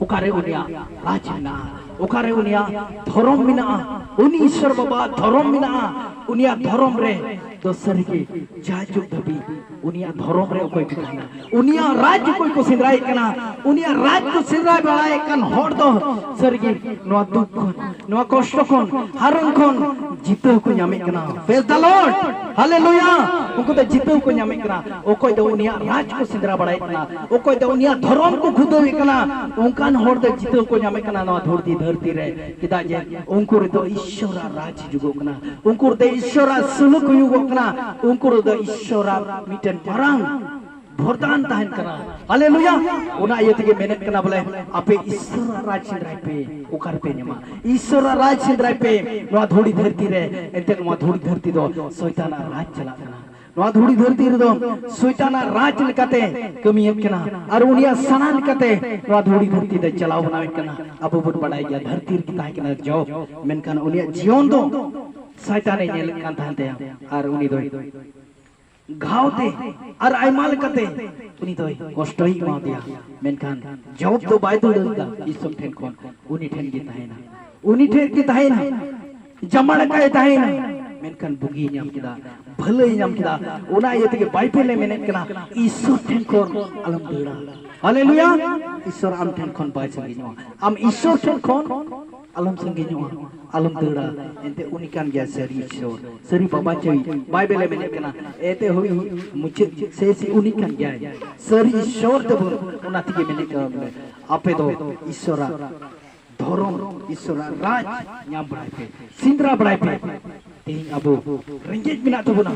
ᱚᱠᱟᱨᱮ ᱩᱱᱤᱭᱟᱜ ᱨᱟᱡᱽ ᱢᱮᱱᱟᱜᱼᱟ, ᱚᱠᱟᱨᱮ ᱩᱱᱤᱭᱟᱜ ᱫᱷᱚᱨᱚᱢ ᱢᱮᱱᱟᱜᱼᱟ, ᱩᱱᱤ ᱤᱥᱥᱚᱨ ᱵᱟᱵᱟᱣᱟᱜ ᱫᱷᱚᱨᱚᱢ ᱢᱮᱱᱟᱜᱼᱟ, ᱩᱱᱤᱭᱟᱜ ᱫᱷᱚᱨᱚᱢ ᱨᱮ ᱫᱚ ᱥᱟᱹᱨᱤᱜᱮ ᱡᱟᱭᱡᱩᱜᱽ ᱫᱷᱟᱹᱵᱤᱡ ᱩᱱᱤᱭᱟᱜ ᱫᱷᱚᱨᱚᱢ ᱨᱮ ᱚᱠᱚᱭ ᱠᱚ ᱛᱟᱦᱮᱱᱟ, ᱩᱱᱤᱭᱟᱜ ᱨᱟᱡᱽ ᱚᱠᱚᱭ ᱠᱚ ᱥᱮᱸᱫᱽᱨᱟᱭᱮᱫ ᱠᱟᱱᱟ, ᱩᱱᱤᱭᱟᱜ ᱨᱟᱡᱽ ᱠᱚ ᱥᱮᱸᱫᱽᱨᱟ ᱵᱟᱲᱟᱭᱮᱫ ᱠᱟᱱ ᱦᱚᱲ ᱫᱚ ᱥᱟᱹᱨᱤᱜᱮ ᱱᱚᱣᱟ ᱫᱩᱠ ᱠᱷᱚᱱ, ᱱᱚᱣᱟ ᱠᱚᱥᱴᱚ ᱠᱷᱚᱱ, ᱦᱟᱨᱚᱱ ᱠᱷᱚᱱ ᱡᱤᱛᱟᱹᱣ ᱠᱚ ᱧᱟᱢᱮᱫ ᱠᱟᱱᱟ᱾ Praise the Lord! ᱦᱟᱞᱮᱞᱩᱭᱟ! ᱩᱱᱠᱩ ᱫᱚ ᱡᱤᱛᱟᱹᱣ ᱠᱚ ᱧᱟᱢᱮᱫ ᱠᱟᱱᱟ᱾ ᱚᱠᱚᱭ ᱫᱚ ᱩᱱᱤᱭᱟᱜ ᱨᱟᱡᱽ ᱠᱚ ᱥᱮᱸᱫᱽᱨᱟ ᱵᱟᱲᱟᱭᱮᱫ ᱠᱟᱱᱟ, ᱚᱠᱚᱭ ᱫᱚ ᱩᱱᱤᱭᱟᱜ ᱫᱷᱚᱨᱚᱢ ᱠᱚ ᱠᱷᱩᱫᱟᱹᱣᱮᱫ ᱠᱟᱱᱟ, ᱚᱱᱠᱟᱱ ᱦᱚᱲ ᱫᱚ ᱡᱤᱛᱟᱹᱣ ᱠᱚ ᱧᱟᱢᱮᱫ ᱠᱟᱱᱟ ᱱᱚᱣᱟ ᱫᱷᱩᱲᱤ ᱫᱷᱟᱹᱨᱛᱤ ᱨᱮ᱾ ᱪᱮᱫᱟᱜ ᱡᱮ ᱩᱱᱠᱩ ᱨᱮᱫᱚ ᱤᱥᱥᱚᱨᱟᱜ ᱨᱟᱡᱽ ᱦᱤᱡᱩᱜᱚᱜ ᱠᱟᱱᱟ, ᱩᱱᱠᱩ ᱨᱮᱫᱚ ᱤᱥᱥᱚᱨᱟᱜ ᱥᱩᱞᱩᱠ ᱦᱩᱭᱩᱜᱚᱜ ᱠᱟᱱᱟ, ᱩᱱᱠᱩ ᱨᱮᱫᱚ ᱤᱥᱥᱚᱨᱟᱜ ᱢᱤᱫᱴᱮᱱ ᱢᱟᱨᱟᱝ ᱵᱚᱨᱫᱟᱱ ᱛᱟᱦᱮᱱ ᱠᱟᱱᱟ᱾ ᱦᱟᱞᱮᱞᱩᱭᱟ! ᱚᱱᱟ ᱤᱭᱟᱹ ᱛᱮᱜᱮ ᱢᱮᱱᱮᱫ ᱠᱟᱱᱟ ᱵᱚᱞᱮ, ᱟᱯᱮ ᱤᱥᱥᱚᱨᱟᱜ ᱨᱟᱡᱽ ᱥᱮᱸᱫᱽᱨᱟᱭ ᱯᱮ᱾ ᱚᱠᱟ ᱨᱮᱯᱮ ᱧᱟᱢᱟ? ᱤᱥᱥᱚᱨᱟᱜ ᱨᱟᱡᱽ ᱥᱮᱸᱫᱽᱨᱟᱭ ᱯᱮ ᱱᱚᱣᱟ ᱫᱷᱩᱲᱤ ᱫᱷᱟᱹᱨᱛᱤ ᱨᱮ᱾ ᱮᱱᱛᱮ ᱱᱚᱣᱟ ᱫᱷᱩᱲᱤ ᱫᱷᱟᱹᱨᱛᱤ ᱫᱚ ᱥᱚᱭᱛᱟᱱᱟᱜ ᱨᱟᱡᱽ ᱪᱟᱞᱟᱜ ᱠᱟᱱᱟ᱾ ᱱᱚᱣᱟ ᱫᱷᱩᱲᱤ ᱫᱷᱟᱹᱨᱛᱤ ᱨᱮᱫᱚ ᱥᱚᱭᱛᱟᱱᱟᱜ ᱨᱟᱡᱽ ᱞᱮᱠᱟᱛᱮ ᱠᱟᱹᱢᱤᱭᱮᱫ ᱠᱟᱱᱟ ᱟᱨ ᱩᱱᱤᱭᱟᱜ ᱥᱟᱱᱟ ᱞᱮᱠᱟᱛᱮ ᱱᱚᱣᱟ ᱫᱷᱩᱲᱤ ᱫᱷᱟᱹᱨᱛᱤ ᱫᱚᱭ ᱪᱟᱞᱟᱣ ᱵᱮᱱᱟᱣᱮᱫ ᱠᱟᱱᱟ᱾ ᱟᱵᱚ ᱵᱚᱱ ᱵᱟᱲᱟᱭ ᱜᱮᱭᱟ, ᱫᱷᱟᱹᱨᱛᱤ ᱨᱮᱜᱮ ᱛᱟᱦᱮᱸ ᱠᱟᱱᱟ ᱡᱚᱵ, ᱢᱮᱱᱠᱷᱟᱱ ᱩᱱᱤᱭᱟᱜ ᱡᱤᱭᱚᱱ ᱫᱚ ᱥᱚᱭᱛᱟᱱᱮ ᱧᱮᱞᱮᱫ ᱠᱟᱱ ᱛᱟᱦᱮᱸ ᱛᱟᱭᱟ ᱟᱨ ᱩᱱᱤ ᱫᱚᱭ ᱜᱷᱟᱣ ᱛᱮ ᱟᱨ ᱟᱭᱢᱟ ᱞᱮᱠᱟᱛᱮ ᱩᱱᱤ ᱫᱚᱭ ᱠᱚᱥᱴᱚᱭ ᱮᱢᱟ ᱫᱮᱭᱟ, ᱢᱮᱱᱠᱷᱟᱱ ᱡᱚᱵ ᱫᱚ ᱵᱟᱭ ᱫᱟᱹᱲ ᱞᱮᱫᱟ ᱤᱥᱚᱨ ᱴᱷᱮᱱ ᱠᱷᱚᱱ, ᱩᱱᱤ ᱴᱷᱮᱱ ᱜᱮ ᱛᱟᱦᱮᱸᱭᱮᱱᱟ, ᱩᱱᱤ ᱴᱷᱮᱱ ᱜᱮ ᱛᱟᱦᱮᱸᱭᱮᱱᱟ, ᱡᱟᱢᱟᱲ ᱟᱠᱟᱭ ᱛᱟᱦᱮᱸᱭᱮᱱᱟ, ᱢᱮᱱᱠᱷᱟᱱ ᱵᱩᱜᱤᱭ ᱧᱟᱢ ᱠᱮᱫᱟ, ᱵᱷᱟᱹᱞᱟᱹᱭ ᱧᱟᱢ ᱠᱮᱫᱟ᱾ ᱚᱱᱟ ᱤᱭᱟᱹ ᱛᱮᱜᱮ ᱵᱟᱭᱵᱮᱞ ᱮ ᱢᱮᱱᱮᱫ ᱠᱟᱱᱟ, ᱤᱥᱚᱨ ᱴᱷᱮᱱ ᱠᱷᱚᱱ ᱟᱞᱚᱢ ᱫᱟᱹᱲᱟ᱾ ᱦᱟᱞᱮᱞᱩᱭᱟ! ᱤᱥᱚᱨ ᱟᱢ ᱴᱷᱮᱱ ᱠᱷᱚᱱ ᱵᱟᱭ ᱥᱟᱺᱜᱤᱧᱚᱜᱼᱟ, ᱟᱢ ᱤᱥᱚᱨ ᱴᱷᱮᱱ ᱠᱷᱚᱱ ᱟᱞᱚᱢ ᱥᱟᱺᱜᱤᱧᱚᱜᱼᱟ, ᱟᱞᱚᱢ ᱫᱟᱹᱲᱟ᱾ ᱮᱱᱛᱮ ᱩᱱᱤ ᱠᱟᱱ ᱜᱮᱭᱟ ᱥᱟᱹᱨᱤ ᱤᱥᱚᱨ, ᱥᱟᱹᱨᱤ ᱵᱟᱵᱟ ᱪᱟᱹᱭ᱾ ᱵᱟᱭᱵᱮᱞ ᱮ ᱢᱮᱱᱮᱫ ᱠᱟᱱᱟ, ᱮᱱᱛᱮ ᱦᱩᱭ ᱢᱩᱪᱟᱹᱫ ᱥᱮ ᱥᱮ ᱩᱱᱤ ᱠᱟᱱ ᱜᱮᱭᱟᱭ ᱥᱟᱹᱨᱤ ᱤᱥᱚᱨ ᱛᱟᱵᱚᱱ᱾ ᱚᱱᱟ ᱛᱮᱜᱮ ᱢᱮᱱᱮᱫ ᱠᱟᱱᱟ ᱵᱚᱞᱮ, ᱟᱯᱮ ᱫᱚ ᱤᱥᱚᱨᱟᱜ ᱫᱷᱚᱨᱚᱢ, ᱤᱥᱚᱨᱟᱜ ᱨᱟᱡᱽ ᱧᱟᱢ ᱵᱟᱲᱟᱭ ᱯᱮ, ᱥᱮᱸᱫᱽᱨᱟ ᱵᱟᱲᱟᱭ ᱯᱮ᱾ ᱛᱮᱦᱮᱧ ᱟᱵᱚ ᱨᱮᱸᱜᱮᱡ ᱢᱮᱱᱟᱜ ᱛᱟᱵᱚᱱᱟ,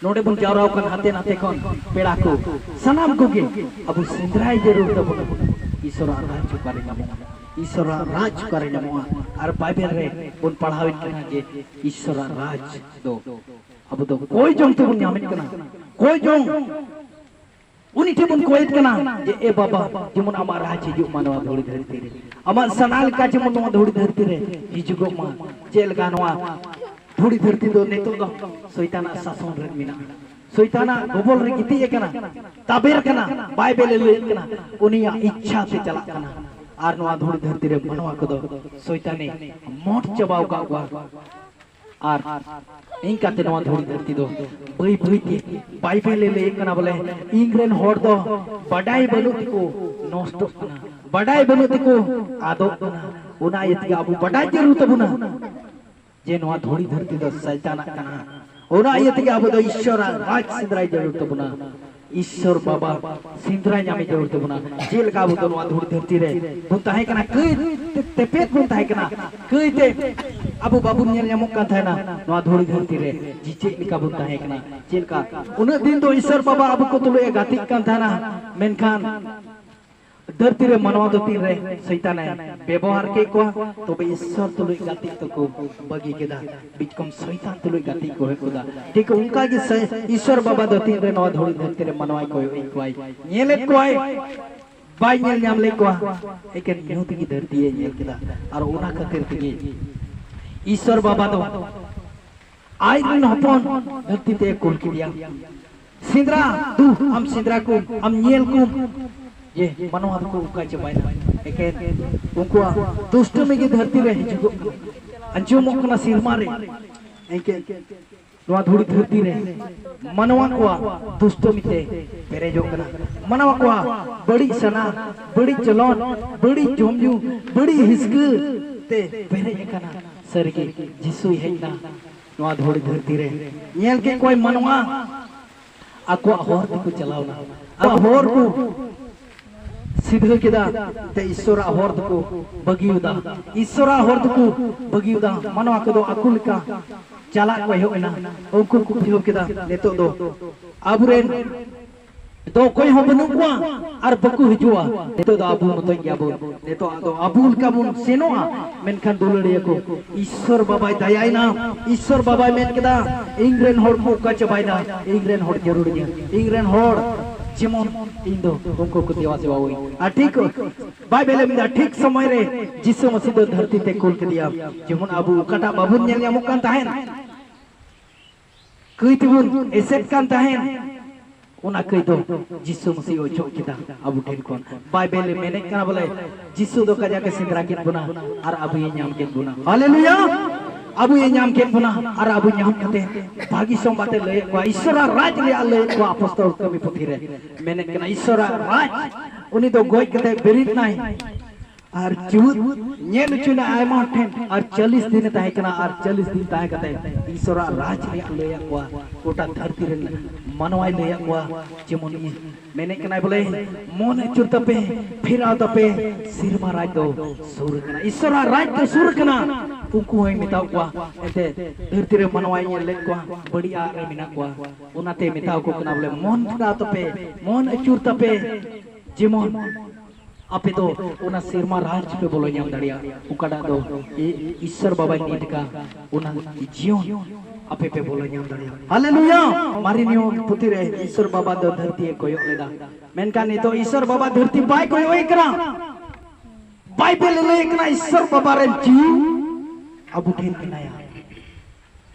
ᱱᱚᱰᱮ ᱵᱚᱱ ᱡᱟᱣᱨᱟ ᱟᱠᱟᱱ ᱦᱟᱱᱛᱮ ᱱᱟᱛᱮ ᱠᱷᱚᱱ ᱯᱮᱲᱟ ᱠᱚ, ᱥᱟᱱᱟᱢ ᱠᱚᱜᱮ ᱟᱵᱚ ᱥᱮᱸᱫᱽᱨᱟᱭ ᱡᱟᱹᱨᱩᱲ ᱛᱟᱵᱚᱱᱟ᱾ ᱤᱥᱚᱨᱟᱜ ᱨᱟᱡᱽ ᱚᱠᱟᱨᱮ ᱧᱟᱢᱚᱜᱼᱟ? ᱤᱥᱚᱨᱟᱜ ᱨᱟᱡᱽ ᱚᱠᱟᱨᱮ ᱧᱟᱢᱚᱜᱼᱟ? ᱟᱨ ᱵᱟᱭᱵᱮᱞ ᱨᱮ ᱵᱚᱱ ᱯᱟᱲᱦᱟᱣᱮᱫ ᱠᱟᱱᱟ ᱡᱮ ᱤᱥᱚᱨᱟᱜ ᱨᱟᱡᱽ ᱫᱚ ᱟᱵᱚ ᱫᱚ ᱠᱚᱭ ᱡᱚᱝ ᱛᱮᱵᱚᱱ ᱧᱟᱢᱮᱫ ᱠᱟᱱᱟ᱾ ᱠᱚᱭ ᱡᱚᱝ, ᱩᱱᱤ ᱴᱷᱮᱱ ᱵᱚᱱ ᱠᱚᱭᱮᱫ ᱠᱟᱱᱟ ᱡᱮ, "ᱮ ᱵᱟᱵᱟ, ᱡᱮᱢᱚᱱ ᱟᱢᱟᱜ ᱨᱟᱡᱽ ᱦᱤᱡᱩᱜ ᱢᱟ ᱱᱚᱣᱟ ᱫᱷᱩᱲᱤ ᱫᱷᱟᱹᱨᱛᱤ ᱨᱮ, ᱟᱢᱟᱜ ᱥᱟᱱᱟ ᱞᱮᱠᱟ ᱡᱮᱢᱚᱱ ᱱᱚᱣᱟ ᱫᱷᱩᱲᱤ ᱫᱷᱟᱹᱨᱛᱤ ᱨᱮ ᱦᱤᱡᱩᱜᱚᱜ ᱢᱟ᱾" ᱪᱮᱫ ᱞᱮᱠᱟ ᱱᱚᱣᱟ ᱫᱷᱩᱲᱤ ᱫᱷᱟᱹᱨᱛᱤ ᱫᱚ ᱱᱤᱛᱚᱜ ᱫᱚ ᱥᱚᱭᱛᱟᱱᱟᱜ ᱥᱟᱥᱚᱱ ᱨᱮ ᱢᱮᱱᱟᱜᱼᱟ, ᱥᱚᱭᱛᱟᱱᱟᱜ ᱜᱚᱵᱚᱞ ᱨᱮ ᱜᱤᱛᱤᱡ ᱟᱠᱟᱱᱟ, ᱛᱟᱵᱮᱨ ᱠᱟᱱᱟ, ᱵᱟᱭᱵᱮᱞ ᱮ ᱞᱟᱹᱭᱮᱫ ᱠᱟᱱᱟ, ᱩᱱᱤᱭᱟᱜ ᱤᱪᱪᱷᱟ ᱛᱮ ᱪᱟᱞᱟᱜ ᱠᱟᱱᱟ᱾ ᱟᱨ ᱱᱚᱣᱟ ᱫᱷᱩᱲᱤ ᱫᱷᱟᱹᱨᱛᱤ ᱨᱮ ᱢᱟᱱᱣᱟ ᱠᱚᱫᱚ ᱥᱚᱭᱛᱟᱱᱮ ᱢᱚᱴ ᱪᱟᱵᱟᱣ ᱟᱠᱟᱫ ᱠᱚᱣᱟ᱾ ᱟᱨ ᱤᱱᱠᱟᱛᱮ ᱱᱚᱣᱟ ᱫᱷᱩᱲᱤ ᱫᱷᱟᱹᱨᱛᱤ ᱫᱚ ᱵᱟᱹᱭ ᱵᱟᱹᱭ ᱛᱮ ᱵᱟᱭᱵᱮᱞ ᱮ ᱞᱟᱹᱭᱮᱫ ᱠᱟᱱᱟ, ᱵᱚᱞᱮ, ᱤᱧ ᱨᱮᱱ ᱦᱚᱲ ᱫᱚ ᱵᱟᱰᱟᱭ ᱵᱟᱹᱱᱩᱜ ᱛᱮᱠᱚ ᱱᱚᱥᱴᱚᱜ ᱠᱟᱱᱟ, ᱵᱟᱰᱟᱭ ᱵᱟᱹᱱᱩᱜ ᱛᱮᱠᱚ ᱟᱫᱚᱜ ᱠᱟᱱᱟ᱾ ᱚᱱᱟ ᱤᱭᱟᱹ ᱛᱮᱜᱮ ᱟᱵᱚ ᱵᱟᱰᱟᱭ ᱡᱟᱹᱨᱩᱲ ᱛᱟᱵᱚᱱᱟ ᱡᱮ ᱱᱚᱣᱟ ᱫᱷᱩᱲᱤ ᱫᱷᱟᱹᱨᱛᱤ ᱫᱚ ᱥᱟᱭᱛᱟᱱᱟᱜ ᱠᱟᱱᱟ᱾ ᱚᱱᱟ ᱤᱭᱟᱹ ᱛᱮᱜᱮ ᱟᱵᱚ ᱫᱚ ᱤᱥᱥᱚᱨᱟᱜ ᱨᱟᱡᱽ ᱥᱮᱸᱫᱽᱨᱟᱭ ᱡᱟᱹᱨᱩᱲ ᱛᱟᱵᱚᱱᱟ, ᱤᱥᱥᱚᱨ ᱵᱟᱵᱟ ᱥᱮᱸᱫᱽᱨᱟ ᱧᱟᱢᱮ ᱡᱟᱹᱨᱩᱲ ᱛᱟᱵᱚᱱᱟ᱾ ᱪᱮᱫ ᱞᱮᱠᱟ ᱟᱵᱚ ᱫᱚ ᱱᱚᱣᱟ ᱫᱷᱩᱲᱤ ᱫᱷᱟᱹᱨᱛᱤ ᱨᱮ ᱵᱚᱱ ᱛᱟᱦᱮᱸ ᱠᱟᱱᱟ, ᱠᱟᱹᱭ ᱛᱮ-, ᱛᱮᱯᱮᱫ ᱵᱚᱱ ᱛᱟᱦᱮᱸ ᱠᱟᱱᱟ, ᱠᱟᱹᱭ ᱛᱮ ᱟᱵᱚ ᱵᱟᱵᱚᱱ ᱧᱮᱞ ᱧᱟᱢᱚᱜ ᱠᱟᱱ ᱛᱟᱦᱮᱱᱟ ᱱᱚᱣᱟ ᱫᱷᱩᱲᱤ ᱫᱷᱟᱹᱨᱛᱤ ᱨᱮ, ᱡᱮ ᱪᱮᱫ ᱞᱮᱠᱟ ᱵᱚᱱ ᱛᱟᱦᱮᱸ ᱠᱟᱱᱟ, ᱪᱮᱫ ᱞᱮᱠᱟ ᱩᱱᱟᱹᱜ ᱫᱤᱱ ᱫᱚ ᱤᱥᱥᱚᱨ ᱵᱟᱵᱟ ᱟᱵᱚ ᱠᱚ ᱛᱩᱞᱩᱡ ᱮ ᱜᱟᱛᱮᱜ ᱠᱟᱱ ᱛᱟᱦᱮᱱᱟ, ᱢᱮᱱᱠᱷᱟᱱ ᱫᱷᱟᱹᱨᱛᱤ ᱨᱮ ᱢᱟᱱᱣᱟ ᱫᱚ ᱛᱤᱱᱨᱮ ᱥᱚᱭᱛᱟᱱᱮ ᱵᱮᱵᱚᱦᱟᱨ ᱠᱮᱫ ᱠᱚᱣᱟ, ᱛᱚᱵᱮ ᱤᱥᱥᱚᱨ ᱛᱩᱞᱩᱡ ᱜᱟᱛᱮᱜ ᱫᱚᱠᱚ ᱵᱟᱹᱜᱤ ᱠᱮᱫᱟ᱾ ᱵᱤᱪᱠᱚᱢ ᱥᱚᱭᱛᱟᱱ ᱛᱩᱞᱩᱡ ᱜᱟᱛᱮᱜ ᱠᱚ ᱮᱦᱚᱵ ᱠᱮᱫᱟ᱾ ᱴᱷᱤᱠ ᱚᱱᱠᱟ ᱜᱮ ᱥᱮ ᱤᱥᱥᱚᱨ ᱵᱟᱵᱟ ᱫᱚ ᱛᱤᱱᱨᱮ ᱱᱚᱣᱟ ᱫᱷᱩᱲᱤ ᱫᱷᱟᱹᱨᱛᱤ ᱨᱮ ᱢᱟᱱᱣᱟᱭ ᱠᱚᱭᱚᱜ ᱮᱫ ᱠᱚᱣᱟᱭ, ᱧᱮᱞᱮᱫ ᱠᱚᱣᱟᱭ, ᱵᱟᱭ ᱧᱮᱞ ᱧᱟᱢ ᱞᱮᱫ ᱠᱚᱣᱟ, ᱮᱠᱮᱱ ᱧᱩᱛ ᱜᱮ ᱫᱷᱟᱹᱨᱛᱤᱭᱮ ᱧᱮᱞ ᱠᱮᱫᱟ᱾ ᱟᱨ ᱚᱱᱟ ᱠᱷᱟᱹᱛᱤᱨ ᱛᱮᱜᱮ ᱤᱥᱥᱚᱨ ᱵᱟᱵᱟ ᱫᱚ ᱟᱡ ᱨᱮᱱ ᱦᱚᱯᱚᱱ ᱫᱷᱟᱹᱨᱛᱤ ᱛᱮ ᱠᱩᱞ ᱠᱮᱫᱮᱭᱟ᱾ ᱥᱮᱸᱫᱽᱨᱟ ᱫᱩ, ᱟᱢ ᱥᱮᱸᱫᱽᱨᱟ ᱠᱚᱢ, ᱟᱢ ᱧᱮᱞ ᱠᱚᱢ, ᱡᱮ ᱢᱟᱱᱣᱟ ᱫᱚᱠᱚ ᱚᱠᱟ ᱪᱟᱵᱟᱭᱮᱱᱟ᱾ ᱮᱠᱮᱱ ᱩᱱᱠᱩᱣᱟᱜ ᱫᱩᱥᱴᱟᱹᱢᱤ ᱜᱮ ᱫᱷᱟᱹᱨᱛᱤ ᱨᱮ ᱦᱤᱡᱩᱜᱚᱜ ᱠᱟᱱᱟ, ᱟᱸᱡᱚᱢᱚᱜ ᱠᱟᱱᱟ ᱥᱮᱨᱢᱟ ᱨᱮ᱾ ᱮᱱᱠᱮ ᱱᱚᱣᱟ ᱫᱷᱩᱲᱤ ᱫᱷᱟᱹᱨᱛᱤ ᱨᱮ ᱢᱟᱱᱣᱟ ᱠᱚᱣᱟᱜ ᱫᱩᱥᱴᱟᱹᱢᱤ ᱛᱮ ᱯᱮᱨᱮᱡᱚᱜ ᱠᱟᱱᱟ᱾ ᱢᱟᱱᱣᱟ ᱠᱚᱣᱟᱜ ᱵᱟᱹᱲᱤᱡ ᱥᱟᱱᱟ, ᱵᱟᱹᱲᱤᱡ ᱪᱚᱞᱚᱱ, ᱵᱟᱹᱲᱤᱡ ᱡᱚᱢ ᱧᱩ, ᱵᱟᱹᱲᱤᱡ ᱦᱤᱥᱠᱟᱹ ᱛᱮ ᱯᱮᱨᱮᱡ ᱟᱠᱟᱱᱟ᱾ ᱥᱟᱹᱨᱤᱜᱮ ᱡᱤᱥᱩᱭ ᱦᱮᱡ ᱮᱱᱟ ᱱᱚᱣᱟ ᱫᱷᱩᱲᱤ ᱫᱷᱟᱹᱨᱛᱤ ᱨᱮ᱾ ᱧᱮᱞ ᱠᱮᱫ ᱠᱚᱣᱟᱭ ᱢᱟᱱᱣᱟ ᱟᱠᱚᱣᱟᱜ ᱦᱚᱨ ᱛᱮᱠᱚ ᱪᱟᱞᱟᱣ ᱮᱱᱟ᱾ ᱟᱠᱚᱣᱟᱜ ᱦᱚᱨ ᱠᱚ ᱥᱤᱫᱷᱟᱹ ᱠᱮᱫᱟ, ᱛᱮ ᱤᱥᱥᱚᱨᱟᱜ ᱦᱚᱨ ᱫᱚᱠᱚ ᱵᱟᱹᱜᱤᱭᱟᱫᱟ᱾ ᱤᱥᱥᱚᱨᱟᱜ ᱦᱚᱨ ᱫᱚᱠᱚ ᱵᱟᱹᱜᱤᱭᱟᱫᱟ᱾ ᱢᱟᱱᱣᱟ ᱠᱚᱫᱚ ᱟᱠᱚ ᱞᱮᱠᱟ ᱪᱟᱞᱟᱜ ᱠᱚ ᱮᱦᱚᱵ ᱮᱱᱟ᱾ ᱩᱱᱠᱩ ᱠᱚ ᱵᱩᱡᱷᱟᱹᱣ ᱠᱮᱫᱟ, ᱱᱤᱛᱚᱜ ᱫᱚ ᱟᱵᱚᱨᱮᱱ ᱫᱚ ᱚᱠᱚᱭ ᱦᱚᱸ ᱵᱟᱹᱱᱩᱜ ᱠᱚᱣᱟ ᱟᱨ ᱵᱟᱠᱚ ᱦᱤᱡᱩᱜᱼᱟ᱾ ᱱᱤᱛᱚᱜ ᱫᱚ ᱟᱵᱚ ᱢᱚᱛᱚᱡ ᱜᱮᱭᱟᱵᱚᱱ᱾ ᱱᱤᱛᱚᱜ ᱫᱚ ᱟᱵᱚ ᱞᱮᱠᱟ ᱵᱚᱱ ᱥᱮᱱᱚᱜᱼᱟ᱾ ᱢᱮᱱᱠᱷᱟᱱ ᱫᱩᱞᱟᱹᱲᱤᱭᱟᱹ ᱠᱚ, ᱤᱥᱥᱚᱨ ᱵᱟᱵᱟᱭ ᱫᱟᱭᱟᱭᱮᱱᱟ᱾ ᱤᱥᱥᱚᱨ ᱵᱟᱵᱟᱭ ᱢᱮᱱ ᱠᱮᱫᱟ, ᱤᱧ ᱨᱮᱱ ᱦᱚᱲ ᱠᱚ ᱚᱠᱟ ᱪᱟᱵᱟᱭᱮᱱᱟ? ᱤᱧ ᱨᱮᱱ ᱦᱚᱲ ᱡᱟᱹᱨᱩᱲᱤᱧᱟ᱾ ᱤᱧ ᱨᱮᱱ ᱦᱚᱲ ᱡᱮᱢᱚᱱ ᱤᱧ ᱫᱚ ᱩᱱᱠᱩ ᱠᱚ ᱫᱮᱣᱟ ᱥᱮᱵᱟ ᱦᱩᱭ᱾ ᱟᱨ ᱴᱷᱤᱠ ᱵᱟᱭᱵᱮᱞ ᱮ ᱢᱮᱱᱫᱟ, ᱴᱷᱤᱠ ᱥᱚᱢᱚᱭ ᱨᱮ ᱡᱤᱥᱩ ᱢᱟᱹᱥᱤ ᱫᱚ ᱫᱷᱟᱹᱨᱛᱤ ᱛᱮ ᱠᱩᱞ ᱠᱮᱫᱮᱭᱟ᱾ ᱡᱮᱢᱚᱱ ᱟᱵᱚ ᱚᱠᱟᱴᱟᱜ ᱵᱟᱵᱚᱱ ᱧᱮᱞ ᱧᱟᱢᱚᱜ ᱠᱟᱱ ᱛᱟᱦᱮᱸᱱ, ᱠᱟᱹᱭ ᱛᱮᱵᱚᱱ ᱮᱥᱮᱫ ᱠᱟᱱ ᱛᱟᱦᱮᱸᱱ, ᱚᱱᱟ ᱠᱟᱹᱭ ᱫᱚ ᱡᱤᱥᱩ ᱢᱟᱹᱥᱤ ᱚᱪᱚᱜ ᱠᱮᱫᱟ ᱟᱵᱚ ᱴᱷᱮᱱ ᱠᱷᱚᱱ᱾ ᱵᱟᱭᱵᱮᱞ ᱮ ᱢᱮᱱᱮᱫ ᱠᱟᱱᱟ ᱵᱚᱞᱮ, ᱡᱤᱥᱩ ᱫᱚ ᱠᱟᱡᱟᱠ ᱮ ᱥᱮᱸᱫᱽᱨᱟ ᱠᱮᱫ ᱵᱚᱱᱟ ᱟᱨ ᱟᱵᱚᱭ ᱧᱟᱢ ᱠᱮᱫ ᱵᱚᱱᱟ᱾ ᱦᱟᱞᱮᱞᱩᱭᱟ! ᱟᱵᱚᱭ ᱧᱟᱢ ᱠᱮᱫ ᱵᱚᱱᱟ ᱟᱨ ᱟᱵᱚ ᱧᱟᱢ ᱠᱟᱛᱮ ᱵᱷᱟᱹᱜᱤ ᱥᱚᱢᱵᱟᱫ ᱮ ᱞᱟᱹᱭᱮᱫ ᱠᱚᱣᱟ, ᱤᱥᱚᱨᱟᱜ ᱨᱟᱡᱽ ᱨᱮᱭᱟᱜ ᱞᱟᱹᱭᱮᱫ ᱠᱚᱣᱟ ᱟᱯᱚᱥᱛᱚᱞ ᱠᱟᱹᱢᱤ ᱯᱩᱛᱷᱤ ᱨᱮ ᱢᱮᱱᱮᱫ ᱠᱟᱱᱟ, ᱤᱥᱚᱨᱟᱜ ᱨᱟᱡᱽ, ᱩᱱᱤ ᱫᱚ ᱜᱚᱡ ᱠᱟᱛᱮ ᱵᱮᱨᱮᱫ ᱱᱟᱭ᱾ ᱟᱨ ᱡᱤᱣᱤᱫ ᱧᱮᱞ ᱦᱚᱪᱚᱭᱮᱱᱟ ᱟᱭᱢᱟ ᱦᱚᱲ ᱴᱷᱮᱱ, ᱟᱨ ᱪᱟᱞᱤᱥ ᱫᱤᱱ ᱮ ᱛᱟᱦᱮᱸ ᱠᱟᱱᱟ, ᱟᱨ ᱪᱟᱞᱤᱥ ᱫᱤᱱ ᱛᱟᱦᱮᱸ ᱠᱟᱛᱮ ᱤᱥᱚᱨᱟᱜ ᱨᱟᱡᱽ ᱨᱮᱭᱟᱜ ᱞᱟᱹᱭᱟᱫ ᱠᱚᱣᱟ, ᱜᱚᱴᱟ ᱫᱷᱟᱹᱨᱛᱤ ᱨᱮᱱ ᱢᱟᱱᱣᱟᱭ ᱞᱟᱹᱭᱟᱫ ᱠᱚᱣᱟ᱾ ᱡᱮᱢᱚᱱ ᱤᱧ ᱢᱮᱱᱮᱫ ᱠᱟᱱᱟᱭ ᱵᱚᱞᱮ, ᱢᱚᱱ ᱟᱹᱪᱩᱨ ᱛᱟᱯᱮ, ᱯᱷᱮᱨᱟᱣ ᱛᱟᱯᱮ, ᱥᱮᱨᱢᱟ ᱨᱟᱡᱽ ᱫᱚ ᱥᱩᱨ ᱟᱠᱟᱱᱟ, ᱤᱥᱚᱨᱟᱜ ᱨᱟᱡᱽ ᱫᱚ ᱥᱩᱨ ᱟᱠᱟᱱᱟ᱾ ᱩᱱᱠᱩ ᱦᱚᱸᱭ ᱢᱮᱛᱟᱣ ᱠᱚᱣᱟ, ᱮᱱᱛᱮ ᱫᱷᱟᱹᱨᱛᱤ ᱨᱮ ᱢᱟᱱᱣᱟᱭ ᱧᱮᱞ ᱞᱮᱫ ᱠᱚᱣᱟ, ᱵᱟᱹᱲᱤᱡ ᱟᱜ ᱨᱮ ᱢᱮᱱᱟᱜ ᱠᱚᱣᱟ, ᱚᱱᱟᱛᱮ ᱢᱮᱛᱟᱣ ᱠᱚ ᱠᱟᱱᱟ ᱵᱚᱞᱮ, ᱢᱚᱱ ᱯᱷᱮᱨᱟᱣ ᱛᱟᱯᱮ, ᱢᱚᱱ ᱟᱹᱪᱩᱨ ᱛᱟᱯᱮ, ᱡᱮᱢᱚᱱ ᱟᱯᱮ ᱫᱚ ᱚᱱᱟ ᱥᱮᱨᱢᱟ ᱨᱟᱡᱽ ᱯᱮ ᱵᱚᱞᱚ ᱧᱟᱢ ᱫᱟᱲᱮᱭᱟᱜᱼᱟ, ᱚᱠᱟᱴᱟᱜ ᱫᱚ ᱤ-, ᱤᱥᱥᱚᱨ ᱵᱟᱵᱟᱭ ᱱᱤᱛ ᱠᱟᱜ, ᱚᱱᱟ ᱡᱤᱭᱚᱱ ᱟᱯᱮ ᱯᱮ ᱵᱚᱞᱚ ᱧᱟᱢ ᱫᱟᱲᱮᱭᱟᱜᱼᱟ᱾ ᱦᱟᱞᱮᱞᱩᱭᱟ! ᱢᱟᱨᱮ ᱱᱤᱭᱚᱢ ᱯᱩᱛᱷᱤ ᱨᱮ ᱤᱥᱥᱚᱨ ᱵᱟᱵᱟ ᱫᱚ ᱫᱷᱟᱹᱨᱛᱤ ᱮ ᱠᱚᱭᱚᱜ ᱞᱮᱫᱟ, ᱢᱮᱱᱠᱷᱟᱱ ᱱᱤᱛᱚᱜ ᱤᱥᱥᱚᱨ ᱵᱟᱵᱟ ᱫᱷᱟᱹᱨᱛᱤ ᱵᱟᱭ ᱠᱚᱭᱚᱜ ᱮ ᱠᱟᱱᱟ᱾ ᱵᱟᱭᱵᱮᱞ ᱮ ᱞᱟᱹᱭ ᱠᱟᱱᱟ, ᱤᱥᱥᱚᱨ ᱵᱟᱵᱟ ᱨᱮᱱ ᱡᱤᱣᱤ ᱟᱵᱚ ᱴᱷᱮᱱ ᱢᱮᱱᱟᱭᱟ᱾